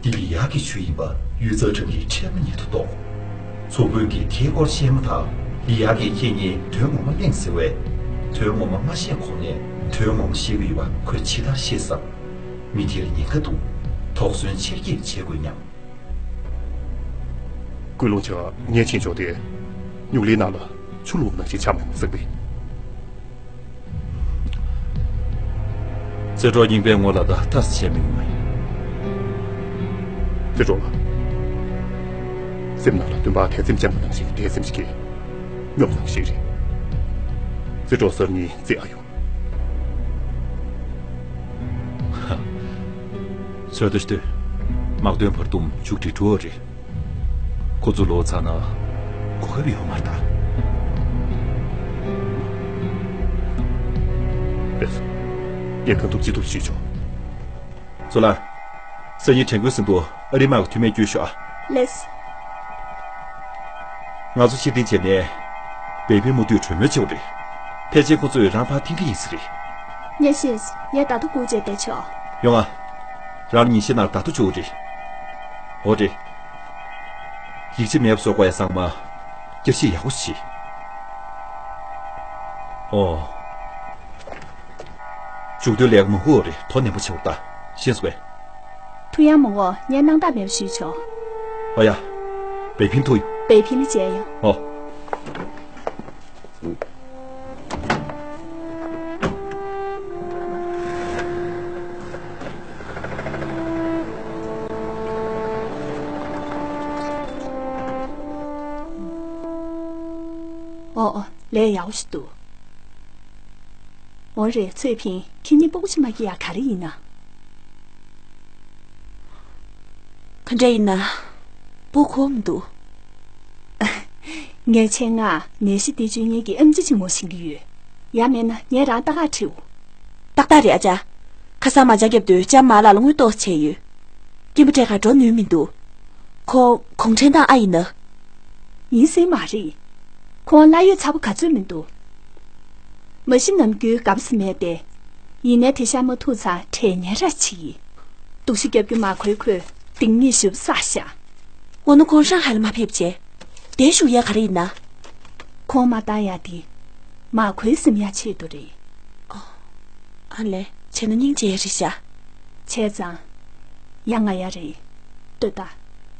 འདི་ལི་ཡག་གི་ཆུ་ཡིན་པ་ཡུལ་ཚ་གྲང་གི་ཁྲལ་མ་ཉིད་དུ་གཏོང་། ཚོགས་དཔོན་གྱིས་དེའི་སྐོར་བཤད་མ་ཐག་ལི་ཡག་གིས་ཁྱེད་ཉིད་དོན་ངོ་མ་གླེང་ཟེར་བས། དོན་ངོ་མ་མ་བཤད་གོང་ནས་དོན་ངོ་མ་བཤད་ཀྱི་ཡོད་པ་ཁོས་ཇི་ལྟར་ཤེས་སམ། མི་དེར་ཉེན་ཁ་འདུག་དོགས་ཟོན་ཆེར་སྐྱེད་བྱེད་དགོས་སྙམ། ཀུན་སློང་ཆགས་ངས་ཕྱིན་ཆོག་སྟེ། སྨྱུག་ལིའི་ནང་ལ་ཆུ་བླུགས་པ་ནང་བཞིན་ཆགས་མེད་པ་བསགས་པས། རྩེ་གྲོགས་རྙིང་པའི་ངོ་ལ་ད་ལྟ་བྱས་མི་ཡོང་ངས། རྩེ་གྲོགས་ལགས། སེམས་ནང་ལ་འདུན་པ་དད་སེམས་ཅན་པ་ནང་བཞིན་དད་སེམས་ཤིག་གིས་སྙོབ་གནང་ཞིག་རེད། རྩེ་གྲོགས་གསར་རྙིང་རྩེ་ཨ་ཡོང་། ཚོད་ལྟ་ཞུ་དུས། དམག་དོན་བར་འདུམ་མཇུག་སྒྲིལ་འགྲོ་བ་རེད། ཁོ་ཚོ་ལོག་ཚར་ན་གོ་སྐབས་ཡོད་མ་རེད་ད། ལགས་སོ། ངས་གང་ཐུབ་ཅི་ཐུབ་ཞུས་ཆོག་ཚུར་ལ། སང་ཉིན་དྲན་སྐུལ་ཟིན་ཐོ་ཨ་རིའི་དམག་གི་འཐུས་མིར་བསྐྱོན་ཤོག་ཨ། ལགས་སོ། ང་ཚོ་ཕྱིར་འཐེན་བྱས་ནས་བེ་ཕིན་མུ་མཐུད་གྲོས་མོལ་བྱེད་དགོས་རེད། ཕལ་ཆེར་ཁོ་ཚོས་རང་ཕར་འཐེན་གྱི་ཡིན་ས་རེད། ངས་ཤེས། ངས་ད་དུང་སྒུག་བྱས་བསྡད་ཆོག་ཡོང་ང་། རང་ཉིན་ཤས་ནང་ད་དུང་བཅུག་དགོས་རེད། འོ་རེད། ཡིག་ཆ་མེད་པ་བཟོ་དགོས་ཡ་ཚང་མ་བསྐྱར་ཞིབ་ཡག་པོ་བྱེད། ཨོ། མཇུག་སྡུད་ལས་ཀ་མང་པོ་ཡོད་རེད། དོ་ནན་པོ་བྱེད་དགོས་ད། ཤེས་སོང་ངས། ཐུགས་ཡ་མ་འོ། ངས་སྣང་དག་མེད་པ་ཞུས་ཆོག་ཨོ་ཡ། བེ་ཕིན་ཐུག་ཡོང་། བེ་ཕིན་ལ་མཇལ་ཡོང་། ཨོ། ཨོ་ཨོ། ལས་ཡག་པོ་ཞིག་འདུག་འོ་རེད། ཚོད་ཕིན། ཁྱེད་གཉིས་སྤུ་གུ་ཅིག་མ་སྐྱེས་ཡ་ག་རེ་ཡིན་ན། ག་འདྲ་ཡིན་ན། སྤུ་གུ་གོ་མི་འདུག་ངའི་ཆེད་མངགས་ནད་གཞི་འདི་བཅོས་མཁན་གྱི་ཨེམ་ཆི་ཅིག་ངོ་ཤེས་ཀྱི་ཡོད། ཡང་མིན་ན་ངས་རང་ལྟ་ག་ཁྲིད། ཏག་ཏག་རེད་ཨ་ཅག་ཁ་སང་མ་ཅག་རྒྱབ་དུས་ལྕམ་མ་ལགས་ལ་དངུལ་ཏོག་ཙམ་བྱས་ཡོད། སྐྱེན་པ་སྤྲད་ག་འགྲོ་ནུས་མི་འདུག་ཁོ་གུང་ཁྲན་ཏང་ཨ་ཡིན་ན། ཡིན་སྲིད་མ་རེད། ཁོང་གླ་ཡོད་ཚ་པོ་ག་ཚོད་མི་འདུག་མ་གཞི་ནམ་རྒྱུན་དགའ་པོ་ཟེར་མེད་དེ། ཡིན་ནའི་དེ་ཤ་མ་ཐུག་ཙང་དྲན་ཉེ་ར་བྱེད་ཀྱི། སྡུག་ཤི་རྒྱབ་རྒྱུ་མ་ཁོའི་ཁོས་སྡིག་ཉེས་ཞེ་པོ་བསགས་ཤག་འོ་ན་ཁོང་ཧྲང་ཧའེ་ལ་མ་ཕེབས་བྱས། དེ་ཞུ་ཡ་ག་རེ་ཡིན་ན། ཁོང་མ་བཏང་ཡ་དེ། མ་ཁོའི་སེམས་ཡ་ཆེད་དུ་རེད། ཨ་ལས། བྱས་ན་སྙིང་རྗེ་ཡ་རེད་ཤག་བྱས་ཙང་། ཡ་ང་ཡ་རེད། ལྟོས་ད།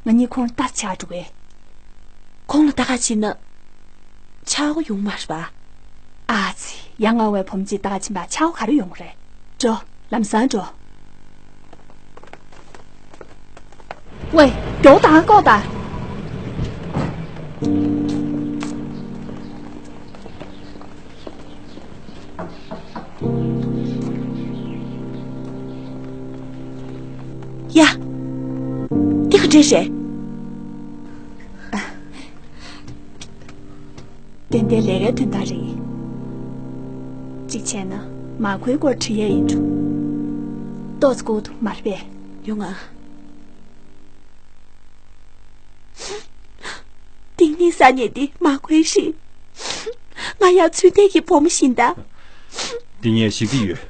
ང་གཉིས་ཁོང་ལ་ལྟ་ཆགས་འགྲོ་གས། ཁོང་ལ་ལྟ་ག་ཕྱིན་ན། ཆག་སྒོ་ཡོང་མ་རེད་པ། ཨ་ཙི། ཡ་ང་བའི་བུ་མོ་གཅིག་ལྟ་ག་ཕྱིན་པ་ཆག་སྒོ་ག་རེ་ཡོང་རེད། འགྲོ། ལམ་སང་འགྲོ། ཝེ། མགྱོགས་དང་ལྐོག་དང་། ཡ། འདི་ག་འདྲས་རེད། ཏན་ཏན་ལས་ཀའི་དོན་དག་རེད། གཅིག་བྱས་ན་མ་ཁོའི་སྐོར་དྲི་ཡས་ཡིན་འགྲོ། ཏོག་ཙམ་སྒུག་ཐུབ་མ་རེད་པས། ཡོང་ང་། སྡིག་ཉེས་བསགས་མཁན་འདི་མ་ཁོའི་རེད། ང་ཡང་ཚུལ་ལྡན་གྱི་བུ་མོ་ཞིག་ཡིན་ད། འདི་ངས་ཤེས་ཀྱི་ཡོད།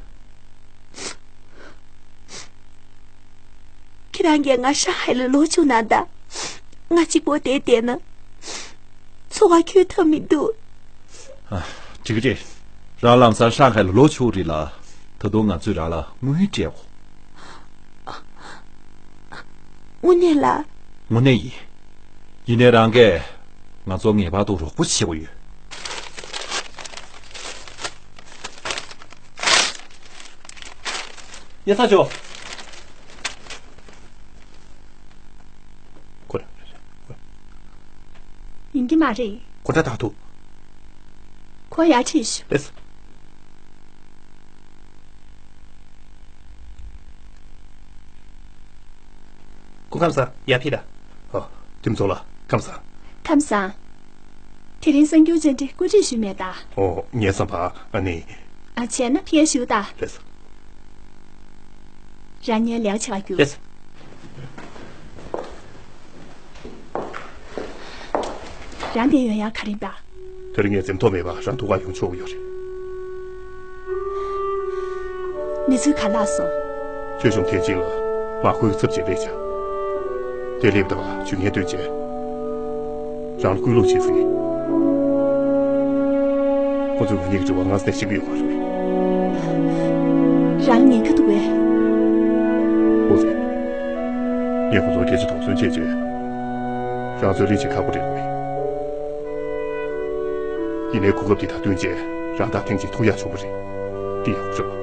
ཁྱེད་རང་གིས་ང་ཧྲང་ཧའེ་ལ་ལོག་བཅུག་གནང་དང་། ང་གཅིག་པོ་བསྡད་བསྡད་ན། འཚོ་བ་འཁྱོལ་ཐབས་མི་འདུག་ཨ། འགྲིག་གི་རེད། རང་ལམ་སང་ཧྲང་ཧའེ་ལ་ལོག་ཆོག་རེད་ལ། ད་དུང་ང་ཚོས་རང་ལ་དངུལ་སྤྲད་དགོས། དངོས་གནས་ལ། དངོས་གནས་ཡིན། ཡིན་ནའི་རང་གིས་ང་ཚོ་ངེས་པར་དུ་རོགས་པ་བྱེད་དགོས་ཡོད། ཡ་ས་ཇོ། ཁོ་རང་རེད་རེད། ཡིན་གྱི་མ་རེད། ཁོ་འདྲ་ཐག་ཐུག་ཁོ་ཡར་ཁྲིད་ཤོག་ལེས། ཁམས་བཟང་། ཡར་ཕེབས་དང་། ཨ། ཐིམ་ཚོགས་ལགས། ཁམས་བཟང་། ཁམས་བཟང་། དེ་རིང་གསར་འགྱུར་བཅར་འདྲི་བཀོད་སྒྲིག་ཞུས་མེད་ད། ཨོ། ངའི་བསམ་པར་ཨ་ནི། ཨ། བྱས་ན་ཕ་གིར་བཞུགས་དང་། ལགས་སོ། རང་ཉལ་ལས་ཀ་བྱེད་གར་རྒྱུགས། ལགས་སོ། རང་འདིར་ཡོང་ཡག་ག་རེ་ཡིན་པ། དེ་རིང་ངས་འཛེམ་དོགས་མེད་པར་རང་ཐུག་གར་ཡོང་ཆོག་གི་ཡོད་རེད། གནས་ཚུལ་ག་རེ་ལྷག་སོང་། ཆོས་སྐྱོང་ཐེག་ཆེན་ལ་མ་ཁོའི་ཚབ་བྱེད་ལས་བྱ། དེ་སླེབས་དང་ཇུས་ངན་བཏོན་བྱས། རང་ལ་སྐུལ་སློང་བྱེད་སྲིད། ཁོ་ཚོས་ང་གཉིས་ཀྱི་དྲི་བ་སྔ་ས་ནས་ཤེས་ཀྱི་ཡོད་མ་རེད། རང་ཉེན་ཁ་འདུག་པས། ཨོ་ཙི། ངས་ཁོ་ཚོར་སྐད་ཆ་དོགས་ཟོན་བྱས་རྗེས། རང་རྩོད་ལེན་བྱེད་ཁག་པོ་རེད་པས། ཡིན་ནའི་གོ་སྐབས་འདི་དང་བསྟུན་བྱས་རང་དང་ཐེངས་གཅིག་ཐུག་ཡག་བྱུང་བ་རེད། འདི་ཡག་པོ་རེད་པ།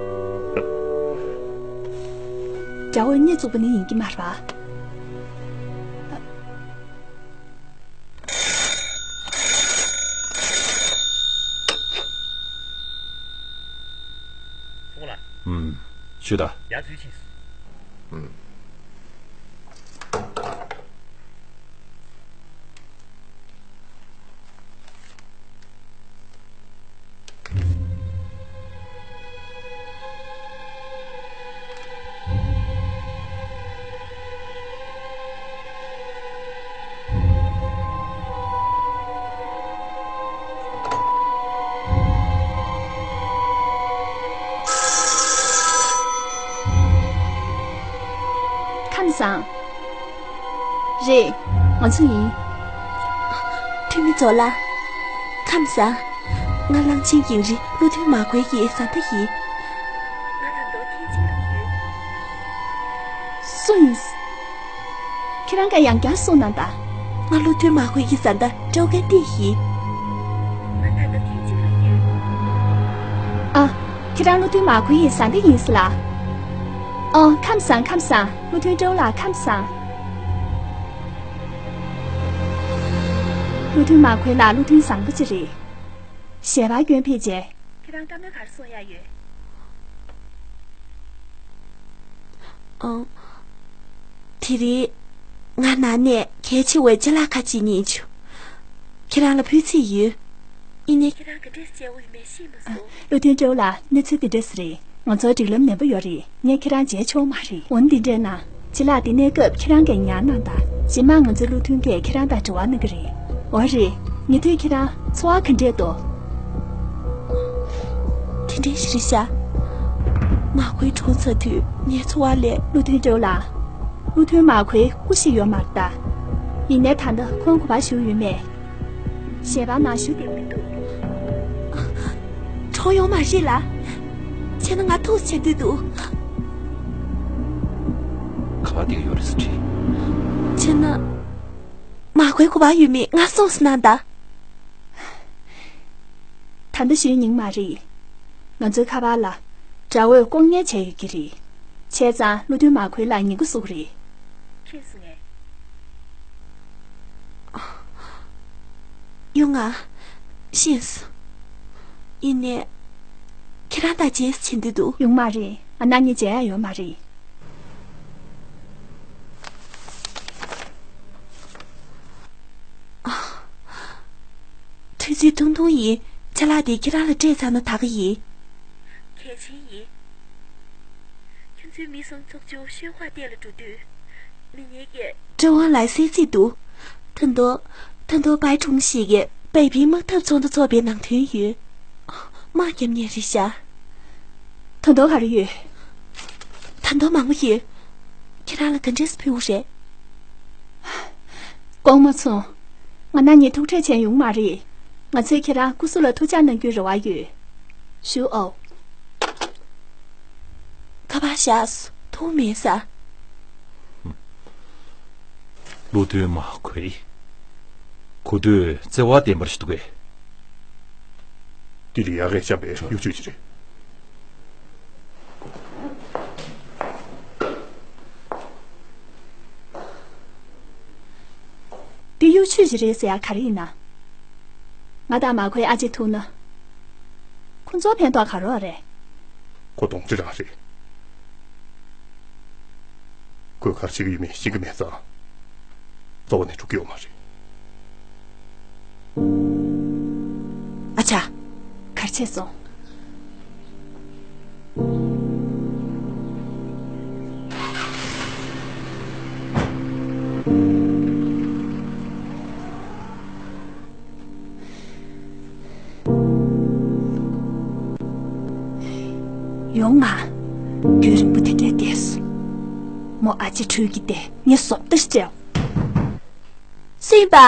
དགྲ་བོས་སྣེ་བཙུགས་པ་ནི་ཡིན་གྱི་མ་རེད་པ། ཨུམ། ཞུ་དང་། ཡར་འཛུལ་ཕྱིན། ཨུམ། ཁམས་བཟང་། རེད། ང་ཚོ་ཡིན། འཐུས་མི་ཚོ་ལ། ཁམས་བཟང་། ང་གླང་ཆེན་ཡིན་རི་བློ་མཐུན་མ་ཁོའི་ཡི་བཟའ་ཟླ་ཡིན། ང་ད་དུང་ཐེངས་གཅིག་ལ་ཡོད། སུ་ཡིན། ཁྱེད་རང་ག་ཡང་བསྐྱར་གསུངས་གནང་དང་། ང་བློ་མཐུན་མ་ཁོའི་ཡི་བཟའ་ཟླ་ཀྲོའུ་ཀན་ཏི་ཡིན། ང་ད་ལྟ་ཐེངས་གཅིག་ལ་ཡོད། ཨ། ཁྱེད་རང་བློ་མཐུན་མ་ཁོའི་ཡི་བཟའ་ཟླ་ཡིན་ཟེར་ལ། ཨོ། ཁམས་བཟང་། ཁམས་བཟང་། བློ་མཐུན་ཀྲོའུ་ལགས། ཁམས་བཟང་། བློ་མཐུན་མ་ཁོའི་ལགས་བློ་མཐུན་བཟང་པོ་ཅིག་རེད། ཞལ་པར་སྐྱོན་ཕེབས་རྗེས། ཁྱེད་རང་བཀའ་མོལ་ག་རེ་གསུང་ཡག་ཡོད། ཨང་། དེ་རིང་ང་ནང་ནས་གལ་ཆེ་བའི་ཅ་ལག་ཁག་ཅིག་རྙེད་བྱུང་། ཁྱེད་རང་ལ་ཕུལ་རྩིས་ཡོད། ཡིན་ནའི་ཁྱེད་རང་ག་འདྲས་བྱས་འོ་ཡོད་མེད་ཤེས་མ་སོང་། བློ་མཐུན་ཀྲོའུ་ལགས། གནས་ཚུལ་འདི་འདྲས་རེད། ང་ཚོར་སྒྲིག་ལམ་ནན་པོ་ཡོད་རེད། ངས་ཁྱེད་རང་མཇལ་ཆོག་མ་རེད། འོ་ན་འདི་འདྲས་ན། ཅ་ལག་འདི་གནས་སྐབས་ཁྱེད་རང་གིས་ཉར་གནང་དང་། རྗེས་མ་ང་ཚོའི་བློ་མཐུན་གྱིས་ཁྱེད་རང་དང་འབྲེལ་བ་གནང་གི་རེད། འོ་རེད། ཉེ་དུས་ཁྱེད་རང་འཚོ་བ་ག་འདྲས་འདུག་དེ་འདྲས་ཞིག་རེད་ཤག་མ་ཁོའི་གྲོངས་ཚར་དུས་ངའི་འཚོ་བ་ལས། བློ་མཐུན་ཀྲོའུ་ལགས། བློ་མཐུན་མ་ཁོའི་སྐུ་གཤེགས་ཡོད་མ་རེད་ད། ཡིན་ནའི་ད་ལྟ་ཁོང་ག་པར་བཞུགས་ཡོད་མེད། ཞལ་པར་ནང་ཞུ་བསྡད་མི་འདུག་གྲོངས་ཡོད་མ་རེད་ལ། བྱས་ན་ང་ཐུག་བྱེད་འདོད་འདུག་ག་པར་བསྡད་ཡོད་རེད་ཟེར་དྲིས། བྱས་ན། མ་ཁོའི་ག་པར་ཡོད་མེད་ང་སོང་ཟེར་གནང་དང་། ད་ལྟ་ཞུ་ཡག་མ་རེད། ང་ཚོའི་ཁ་པར་ལ་དགྲ་བོས་ལྐོག་ཉན་བྱས་ཡོད་ཀྱི་རེད། བྱས་ཙང་བློ་མཐུན་མ་ཁོའི་ལགས་ཉེན་ཁ་བཟོ་གི་རེད། ཤེས་སོང་ངས། ཡོང་ང་། ཤེས་སོང་། ཡིན་ནའི། ཁྱེད་རང་དང་མཇལ་བྱེད་འདོད་འདུག་ཡོང་མ་རེད། ང་རང་གཉིས་མཇལ་ཡག་ཡོད་མ་རེད། དུས་ཚོད་ཐུང་ཐུང་ཡིན། ཅ་ལག་དེ་ཁྱེད་རང་ལ་སྤྲད་ཚར་ན་ད་ག་ཡིན། གལ་ཆེན་ཡིན། ཁྱོད་ཚོའི་མི་གསུམ་ཚོགས་ཆུང་ཤོན་ཧྭ་ཏེ་ལ་འགྲོ་དུས། མི་ངན་གྱིས། ཀྲེན་ཝང་ལའི་གསོད་རྩིས་འདུག་ད་དུང་། ད་དུང་པའེ་ཁྲུང་ཞིག་གིས་པའེ་ཕིང་དམག་འཐབ་ཚོགས་འདུ་འཚོགས་པའི་ནང་དོན་ཡོད། དམག་རྒྱབ་མཁན་རེད་ཤག་ད་དུང་ག་རེ་ཡོད། ད་དུང་མང་པོ་ཡོད། ཁྱེད་རང་ལ་ག་འདྲས་ཕུལ་དགོས་རེད། དགོངས་མ་ཚོམས། ང་རང་གཉིས་ཐུག་འཕྲད་བྱས་ཡོང་མ་རེད། ང་ཚོས་ཁྱེད་རང་སྐུ་གཟུགས་ལ་ཐུགས་ཅག་གནང་རྒྱུའི་རེ་བ་ཡོད། ཞུ་ཨོ། ཁ་པར་བཞག་ཐུག་མེད་ས། བློ་མཐུན་མ་ཁོའི། གོ་ཐོས་བརྩེ་བ་ལྡན་པ་ཞིག་འདུག་གས། འདི་ལ་ཡ་ཧེ་བཤམས་པའི་གཡུ་ཆུ་ཞིག་རེད། འདི་གཡུ་ཆུ་ཞིག་རེད་ཟེར་ཡ་ག་རེ་ཡིན་ན། ང་དང་མ་ཁོའི་ཨ་ཅེ་ཐུག་ན། ཁོ་ཚོར་ཕན་ཐོགས་ག་རེ་ཡོད་རེད། ཁོ་གདོང་ཅི་རང་རེད། ཁོས་ག་རེ་བྱེད་ཀྱི་ཡོད་མེད་ཤེས་ཀྱི་མེད་ཙང་ གཙོ་བོ་ནས་འགྲོ་གི་ཡོད་མ་རེད། ཨ་ཅག་གར་ཆས་སོང་། ཡོང་ང་། རྒྱུན་རིང་པོ་དེ་འདྲའི་བསྡད་སོང་། མོ་ཨ་ཅེ་ཁྲུས་ཀྱི་དེ་ངས་ཟོག་ལྟ་ཞིག་བྱས། སུ་ཡིན་པ། ང་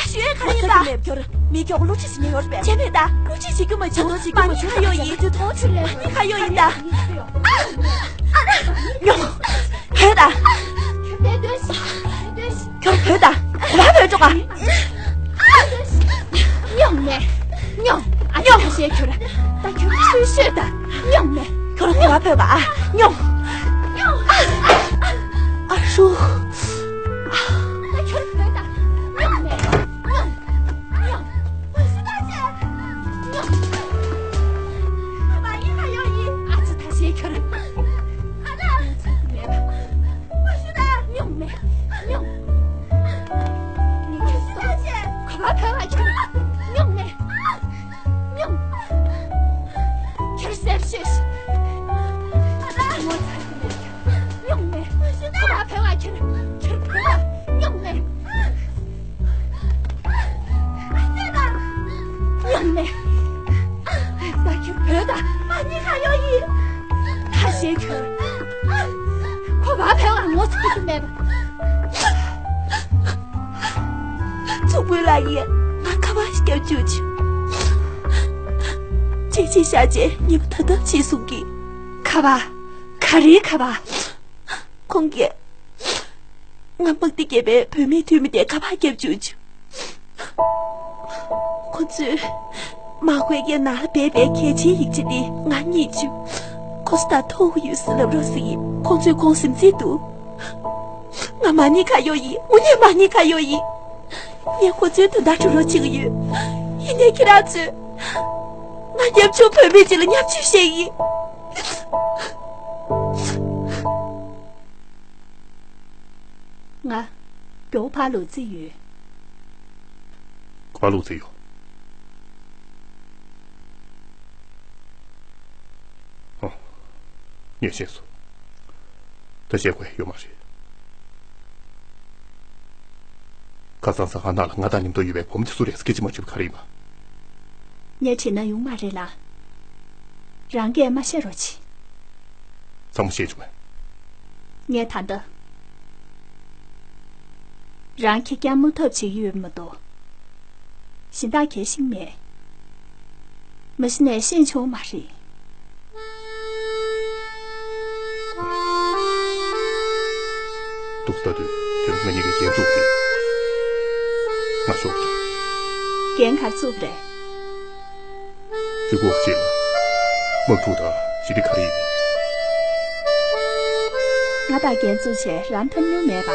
ཞུ་ཡས་ག་རེ་ཡིན་པ། མི་མཁྱོག་བློ་ཁྲིད་ཟིན་ཡོད་པས། བྱས་མེད་ད། བློ་ཁྲིད་བྱེད་རྒྱུ་མ་བྱུང་། མ་ནི་ག་ཡོད་ཡིན། མ་ནི་ག་ཡོད་ཡིན་ད། ཨ་ཨ་ཨ། ཉོ། བོས་ད། ཁྱོད་བོས་ད། ག་པར་བོས་འགྲོ་ག་ཉོང་མེ། ཉོང་། ཨ་ཉོང་། ཁ་ཤས་ཁྱོད་ད་ཁྱོད་ཆུ་ཤོད་ད། ཉོང་མེ། ཁྱོད་ག་པར་བོས་ག་ཨ་ཉོང་། ཉོང་། ཨ་ཧྲུ། ད་ཁྱོད་བོས་ད། ཉོང་མེ། ཉོང་། ཉོང་། སུ་ད་ཆེ། ཉོང་། ཨ་མ་ཡིན་ཧ་ཡོ་ཡིན། ཨ་ཙི་ད་ཤེས་ཁྱོད། ཨ་ད། མེད་པ། ཉོང་མེ། ཉོང་། ཉོང་། ག་པར་བོས་བ་ཁྱོད། ཉོང་མེ། ཉོང་། ཁྱོད་སེམས་ཤེས། ངོ་ཚ་གི་མེད། ཉོང་མེ། ག་པར་བོས་བ་ཁྱོད། ཁྱོད་བོས་བ། ཉོང་མེ། ཉོང་མེ། ད་ཁྱོད་བོས་ད། ཨ་ནི་ག་ཡོད་ཡིན། ད་ཤེས་ཁྱོད། ཁོ་པ་ཕལ་བ་ངོ་ཚ་གི་མེད་པ། ཚུགས་པོའི་ལ་ཡིན། ང་ཁ་པར་ཞིག་བརྒྱབ་བཅུག་ཆུ། ཅེ་ཅེ་ཤ་ཅེ་ཉི་མ་ད་ལྟ་ཕྱིན་སོང་གི། ཁ་པར། ག་རེའི་ཁ་པར། ཁོང་གིས། ང་དམག་སྡེ་བརྒྱད་པའི་བུད་མེད་འཐུས་མི་དེ་ཁ་པར་བརྒྱབ་བཅུག་ཆུ། ཁོ་ཚོས་མ་དགོས་ཀྱི་ནང་ལ་སྦས་པའི་གལ་ཆེའི་ཡིག་ཆ་དེ་ང་རྙེད་བྱུང་། ཁོ་སུ་དང་ཐུག་ཡོད་ཟེར་ལབ་རོགས་ཟེར་གྱིས། ཁོང་ཚོས་ཁོང་ཟིན་རྩིས་འདུག་ང་མ་ཎི་ཁ་གཡོག་ཡིན། དངོས་གནས་མ་ཎི་ཁ་གཡོག་ཡིན། ངས་ཁོ་ཚོའི་དོན་དག་སྒྲུབ་རོགས་བྱེད་ཀྱི་ཡོད། ཡིན་ནའི་ཁྱེད་རང་ཚོས་ང་ཉམ་ཆུང་བུད་མེད་ཅིག་ལ་བརྙས་བཅོས་བྱས་ཡིན། ང་མགྱོགས་པོ་ཕར་ལོག་རྩིས་ཡོད། ག་པར་ལོག་རྩིས་ཡོད། ཨོ། ངས་ཤེས་སོང་། ད་བཤད་དགོས་ཡོད་མ་རེད། ཁ་སང་ཟ་ཁང་ནང་ལ་ང་དང་མཉམ་དུ་ཡོད་པའི་བུ་མོ་དེ་སུ་རེད་ཟེར་སྐད་ཆ་མ་དྲིས་པ་ག་རེ་ཡིན་པ། ངས་དྲིས་ན་ཡོང་མ་རེད་ལ། རང་སྐད་མ་བཤད་རོགས་གྱིས། ཚང་མ་བཤད་བྱུང་ངས། ངས་ད་ལྟ། རང་ཁེར་རྐྱང་མ་ཐོབ་བྱེད་ཀྱི་ཡོད་མ་གཏོགས། གཞན་དག་གལ་ཤིག་མེད། མ་གཞི་ནས་ཤེས་བྱུང་མ་རེད། འདུག་ལྟ་དུས་དེ་ང་གཉིས་ཀྱི་འགན་བཙུགས་ཀྱིས། ང་ཤོག་ཅིག་འགན་ག་རེ་བཙུགས་པ་རེད། རི་བོ་ཆེ། དམག་འཁྲུག་དང་ཞི་བདེ་ག་རེ་ཡིན། ང་དང་འགན་བཙུགས་བྱས་རང་འཐབ་མྱོང་མེད་པ།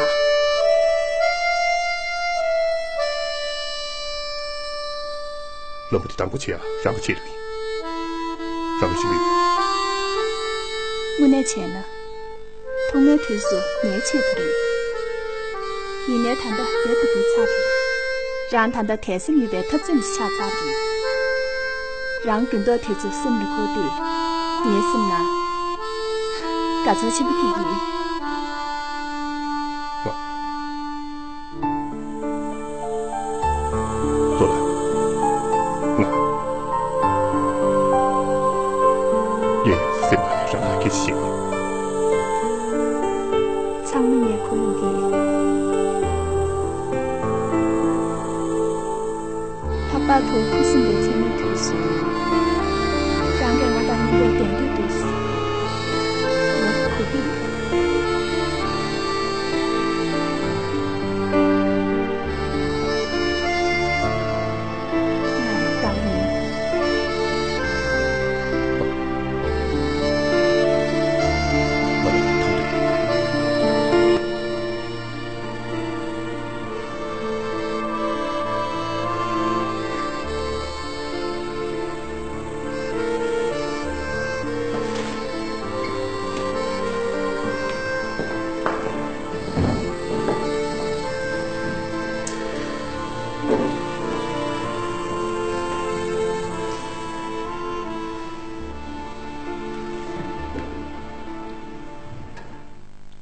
ལམ་བུ་དེ་དང་པོ་ཆེ་ཡ་རང་གི་ཆེད་དུ་ཡིན། རང་གི་ཞི་བདེ་ཡིན། དངོས་གནས་བྱས་ན། ཐོག་མའི་དུས་སུ་ངའི་ཆེད་དུ་རེད། ཡིན་ནའི་ད་ལྟ་རྦད་དེ་སྡུག་ཚར་རེད། རང་ད་ལྟ་དད་སེམས་ཡོད་པའི་འཐབ་རྩོད་ཅིག་ཆགས་ཚར་རེད། རང་འགྱུར་ལྡོག་དེ་ཚོ་སེམས་ལ་འཁོར་དུས། ངའི་སེམས་ནང་དགའ་ཚོར་ཆེན་པོ་སྐྱེ་གི་ཡིན། ལགས། ལགས། ང་། ཡིན་ཡང་སེམས་ནང་ནས་རང་ལ་སྐད་ཆ་བཤད་ཀྱི། ཚང་མ་ངས་གོ་ཡོང་གི་ཡིན། ལྷག་པར་དུ་ཁུ་སིམ་པའི་མཚན་མོའི་དུས་སུ། རང་གིས་ང་དང་མཉམ་དུ་བསྡད་འདོད་འདུག་ངས་གོ་གི་ཡིན། ང་དགའ་པོ་ཡིན།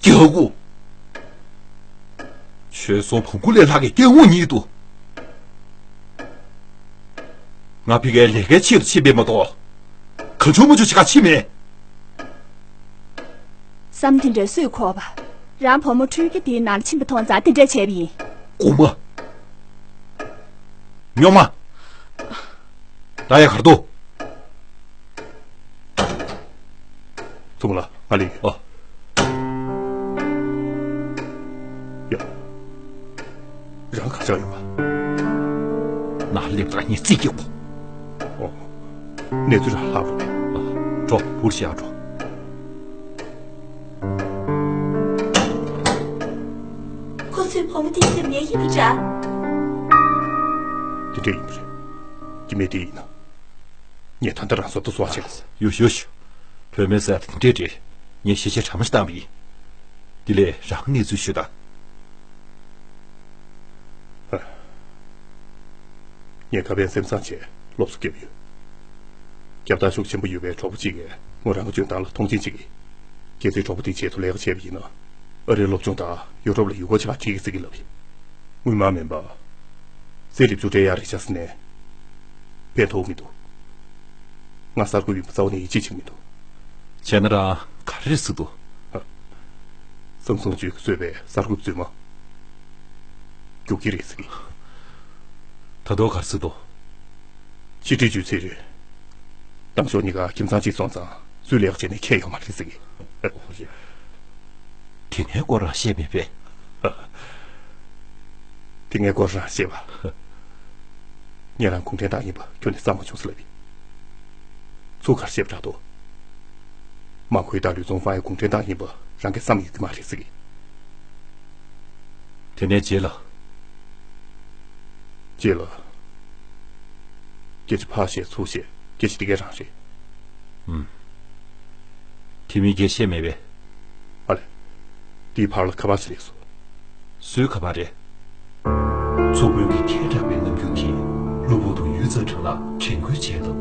རྒྱག་གོ། ཁྱོད་ཚོ་བོང་གུ་ལས་ལྷག་གི་སྐྱེ་དངོས་ཉིད་དུ། ང་ཕ་གིའི་ལས་ཀའི་ཆེད་དུ་ཕྱིན་པས་མ་གཏོགས། གང་བྱུང་མང་བྱུང་བྱེད་ག་ཕྱིན་མེད། བསམ་དེ་འདྲ་སུས་འཁོར་བ། རང་བུ་མོ་ཕྲུག་སྐྱེས་དེའི་ནང་ལ་ཕྱིན་པ་མཐོང་ཙང་དེ་འདྲ་བྱས་པ་ཡིན། དགོངས་པ། སྨྱོན་མ། ད་ཡ་གར་འདུག། ཚུར་ལ་ང་ལས་ཡོད། ཨ། ཡ། རང་ག་ཆགས་ཡོད་པ། ནང་སླེབས་དང་ངས་རྩིས་རྒྱག་གོ། ཨོ། གནས་ཚུལ་རང་ལྷག་པ་རེད། ཨ། འགྲོ། འུར་ཞིག་ཡར་འགྲོ། ཁོ་ཚོའི་བུ་མོ་དེ་ཚོས་ངའི་ཡིན་པ་འདྲ། དེ་འདྲ་ཡིན་པ་རེད། སྐྱེ་དམན་དེ་ཡིན་ན། ངས་ད་ལྟ་རང་སྲོག་ཐོག་སོ་བ་བྱེད་དགོས། ཡོ་ཤོ་ཤོ། བུད་མེད་ཟེར་དེ་འདྲས་རེད། ངས་ཞིབ་ཆ་དྲང་མོ་ཞིག་བཏང་བ་ཡིན། དེ་ལས་རང་གནས་ཚུལ་ཞུ་དང་། ངས་ཁ་པའི་སེམས་བཟང་བྱས་སློབ་གསོ་བརྒྱབ་ཡོད། རྒྱབ་ལྟ་ཤུགས་ཆེན་པོ་ཡོད་པའི་གྲོགས་པོ་གཅིག་གིས་མོ་རང་གི་འཇོན་ཐང་ལ་མཐོང་ཆེན་བྱེད་ཀྱི། གལ་སྲིད་གྲོགས་པོ་དེའི་ཆེད་དུ་ལས་ཀ་བྱས་པ་ཡིན་ན། ཨ་རིའི་སློབ་སྦྱོང་དང་ཡུ་རོབ་ལ་ཡུལ་སྐོར་བྱེད་ག་འགྲིག་གི་ཟེར་གྱི་ལབ་ཡིན། དངུལ་སྨར་མིན་པ། ཚེ་རིང་བཅུ་ཁྲིའི་ཡ་རེ་ཆ་ཟིན་ནས། ཕན་ཐོགས་མི་འདུག། ང་གསར་འགོད་ཡིན་པ་རྩ་བ་ནས་ཡིད་ཆེས་བྱེད་ཀྱི་མི་འདུག། བྱས་ན་རང་ག་རེ་རེད་ཟེར་འདུག། ཨ། སམ་སུང་ཅུས་ཀྱིས་བཟོས་པའི་གསར་འགོད་རྫུན་མ། རྒྱུག་ཁྱི་རེད་ཟེར་གྱི། ད་དུང་ག་རེ་ཟེར་འདུག། ཕྱི་དྲིལ་ཅུས་ཚེ་རིང་། དང་ཞོགས་གཉིས་ཀ་ཁྱིམ་ཚང་གཅིག་སོང་ཙང་སུས་ལས་ཀ་བྱས་ནས་ཁྱད་ཡོད་མ་རེད་ཟེར་གྱི། དེ་ནས་སྐོར་རང་བཤད་མེད་པས། དེ་ངས་སྐོར་རང་བཤད་པ། ངས་རང་གུང་ཁྲན་ཏང་ཡིན་པ་ཁྱོན་ནས་བསམ་མ་བྱུང་ཟེར་ལབ་ཡིན། ཚུར་ག་རེ་བཤད་པ་དྲག་འདུག། མ་ཁུའི་དང་ལུས་ཙུང་ཧྥང་ཡང་གུང་ཁྲན་ཏང་ཡིན་པ་རང་གིས་བསམ་ཡོད་ཀྱི་མ་རེད་ཟེར་གྱི། དེ་ནས་རྗེས་ལ། རྗེས་ལ། སྐད་ཆ་ཕར་བཤད་ཚུར་བཤད། སྐད་ཆ་དེ་གའི་རང་རེད། ཨུམ། དེ་མིན་སྐད་བཤད་མེད་པས། ཨ་ལས། དེའི་བར་ལ་ཁ་པར་ཞིག་སླེབས་སོང་། སུའི་ཁ་པར་རེད། ཚོགས་དཔོན་གྱི་ཁྱད་དྲགས་པའི་རྣམ་འགྱུར་གྱིས་གློ་བུར་དུ་ཡུས་ཙེ་ཁྲེང་ལ་དྲན་སྐུལ་བྱས་སྟབས།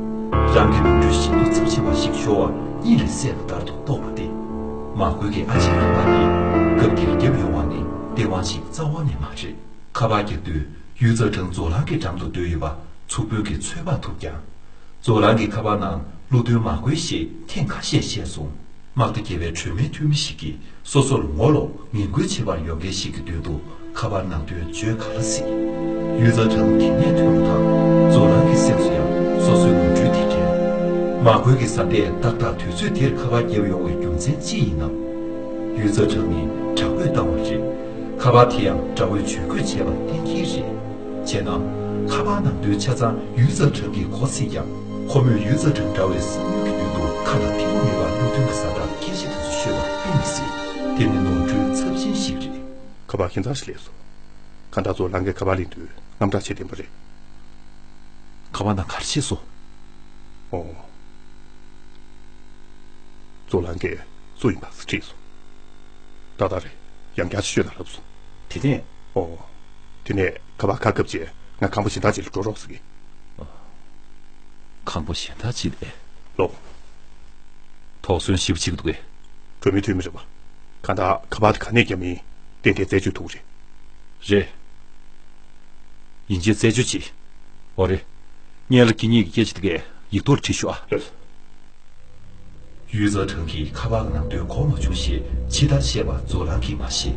རང་གི་ནོར་འཁྲུལ་ཞིབ་མོ་ཚབས་ཆེ་བ་ཞིག་ཤོར་བ་གཉིད་ལས་སད་པ་ལྟར་དུ་རྟོགས་པ་སྟེ། མ་ཁུའི་གི་ཨ་ཅེ་ཁ་པར་དེ་སྐབས་དེར་བརྒྱབ་ཡོང་བ་ནི་བདེན་དཔང་ཞིག་རྩ་བ་ནས་མ་རེད། ཁ་པར་རྒྱག་དུས་ཡུས་ཙེ་ཁྲེང་ཛོ་ལང་གི་འགྲམ་དུ་སྡོད་ཡོད་པ་ཚོགས་དཔོན་གྱིས་ཚོད་དཔག་ཐུབ་ཀྱང་། ཛོ་ལང་གི་ཁ་པར་ནང་བློ་མཐུན་མ་ཁུའི་ཞེས་ཐེངས་ཁ་ཤས་བཤད་སོང་། དམག་སྡེ་བརྒྱད་པའི་གྲོས་མོལ་འཐུས་མི་ཞིག་གིས་སོ་སོར་ངོ་ལོག་ངན་སྐུལ་བྱེད་པར་ཡོང་མཁན་ཞིག་གི་མདུན་དུ་ཁ་པར་ནང་དོན་བརྗོད་ག་ལ་སྲིད། ཡུས་ཙེ་ཁྲེང་དེ་ནས་ཐོན་པ་དང་ཛོ་ལང་གི་སེམས་སུ་ཡང་སོ་སོའི་ནོར་འཁྲུལ་དེ་དྲན། མ་ཁུའི་གི་བཟའ་ཟླས་ཏག་ཏག་དུས་ཚོད་དེར་ཁ་པར་བརྒྱབ་ཡོང་བའི་རྒྱུ་མཚན་ཅི་ཡིན་ནམ། ཡུས་ཙེ་ཁྲེང་ནི་དྲག་པོས་བཏང་བ་རེད། ཁ་པར་དེ་ཡང་དགྲ་བོས་ཇུས་འགོད་བྱས་པ་གཏན་འཁེལ་རེད། བྱས་ན། ཁ་པར་ནང་དོན་ཆ་ཚང་ཡུས་ཙེ་ཁྲེང་གིས་གོ་སྲིད་ཀྱང་། ཁོ་མོས་ཡུས་ཙེ་ཁྲེང་འདྲ་བའི་བསམ་ཡུལ་གྱི་མདུན་དུ་ཁ་ལ་ཐིག་པོ་མེད་པར་བློ་མཐུན་གྱི་བཟའ་ཟླར་སྐད་ཆ་དེ་ཚོ་ཤོད་པ་དཔེ་མི་སྲིད། དེ་ནི་ནོར་འཁྲུལ་ཚབས་ཆེན་ཞིག་རེད། ཁ་པར་ཁྱིམ་ཚང་ཞིག་སླེབས་སོང་། གང་ལྟར་ཛོ་ལང་གིས་ཁ་པར་ལེན་དུས་དངངས་སྐྲག་བྱེད་བསྡད་པ་རེད། ཁ་པར་ནང་ག་རེ་བྱས་སོང་། ཨོ། ཛོ་ལང་གིས་སུ་ཡིན་པ་དྲིས་སོང་། ཏག་ཏག་རེད། ཡང་བསྐྱར་ཅིག་ཤོད་དང་ལབ་སོང་། དེ་ནས། ཨོ། དེ་ནས་ཁ་པར་ཁ་བཀབ་རྗེས་ང་ཁང་པ་གཞན་དག་ཅིག་ལ་འགྲོ་རོགས་ཟེར་གི། ཁང་པ་གཞན་དག་ཅིག་ལ། ལོག། དོགས་ཟོན་ཞིབ་བྱེད་ཀྱི་འདུག་གས། གྲོས་མོལ་འཐུས་མི་རེད་པ། གང་ལྟར་ཁ་པར་དེ་ག་ནས་བརྒྱབ་མིན་ཏན་ཏན་རྩད་གཅོད་ཐུབ་ཀྱི་རེད། རེད། ཡིན་གཅིག་རྩད་གཅོད་གྱིས། འོ་རེད། སྔོན་ལ་ཁྱེད་གཉིས་ཀྱི་སྐད་ཆ་དེ་གས་ཡིག་ཐོག་ལ་བྲིས་ཤོག་ཨ། ཡུས་ཙེ་ཁྲེང་གིས་ཁ་པར་གྱི་ནང་དོན་གོ་མ་བྱུང་ཞེས་ཕྱི་ལྟར་བཤད་པ་ཛོ་ལང་གིས་མ་ཤེས།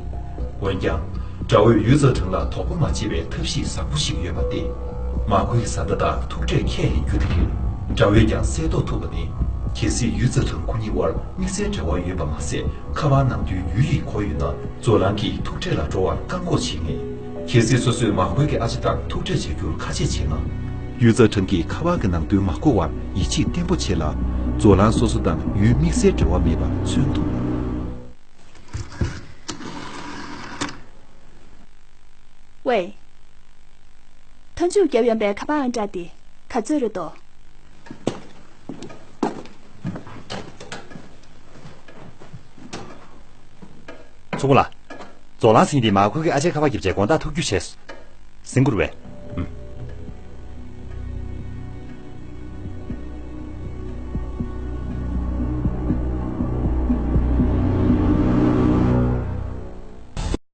འོན་ཀྱང་། དགྲ་བོས་ཡུས་ཙེ་ཁྲེང་ལ་དོགས་པ་མ་བྱེད་པའི་ཐབས་ཤེས་བཟང་པོ་ཞིག་ཡོད་པ་སྟེ། མ་ཁུའི་བཟའ་ཟླ་དང་ཐུག་འཕྲད་ཁས་ལེན་རྒྱུ་དེ་རེད། དགྲ་བོས་ཀྱང་གསལ་རྟོགས་ཐུབ་པ་ནི། གལ་སྲིད་ཡུས་ཙེ་ཁྲེང་ཁོ་གཉིས་དབར་དམིགས་བསལ་འབྲེལ་བ་ཡོད་པ་མ་ཟད། ཁ་པར་ནང་དོན་ཡུལ་ཡིག་གོ་ཡོད་ན། ཛོ་ལང་གིས་ཐུག་འཕྲད་ལ་འགྲོ་བར་བཀག་འགོག་བྱེད་ངེས། གལ་སྲིད་སོ་སོས་མ་ཁུའི་གི་ཨ་ཅེ་དང་ཐུག་འཕྲད་བྱ་རྒྱུར་ཁ་ཆད་བྱས་ན། ཡུས་ཙེ་ཁྲེང་གིས་ཁ་པར་གྱི་ནང་དོན་མ་གོ་བར་ཡིད་ཆེས་བརྟན་པོ་བྱེད་ལ། ཛོ་ལང་སོ་སོ་དང་ཡུལ་དམིགས་བསལ་འབྲེལ་བ་མེད་པ་མཚོན་ཐུབ། ཝེ། མཐའ་མཇུག་བརྒྱབ་ཡོང་པའི་ཁ་པར་ཨང་གྲངས་དེ་ག་ཚོད་རེད་དོ། ཚུར་ལ། ཛོ་ལང་ཟེར་མཁན་དེས་མ་ཁུའི་གི་ཨ་ཅེར་ཁ་པར་བརྒྱབ་བྱས་དགོང་དག་ཐུག་རྒྱུ་བྱས། ཟིན་དགོས་རེད་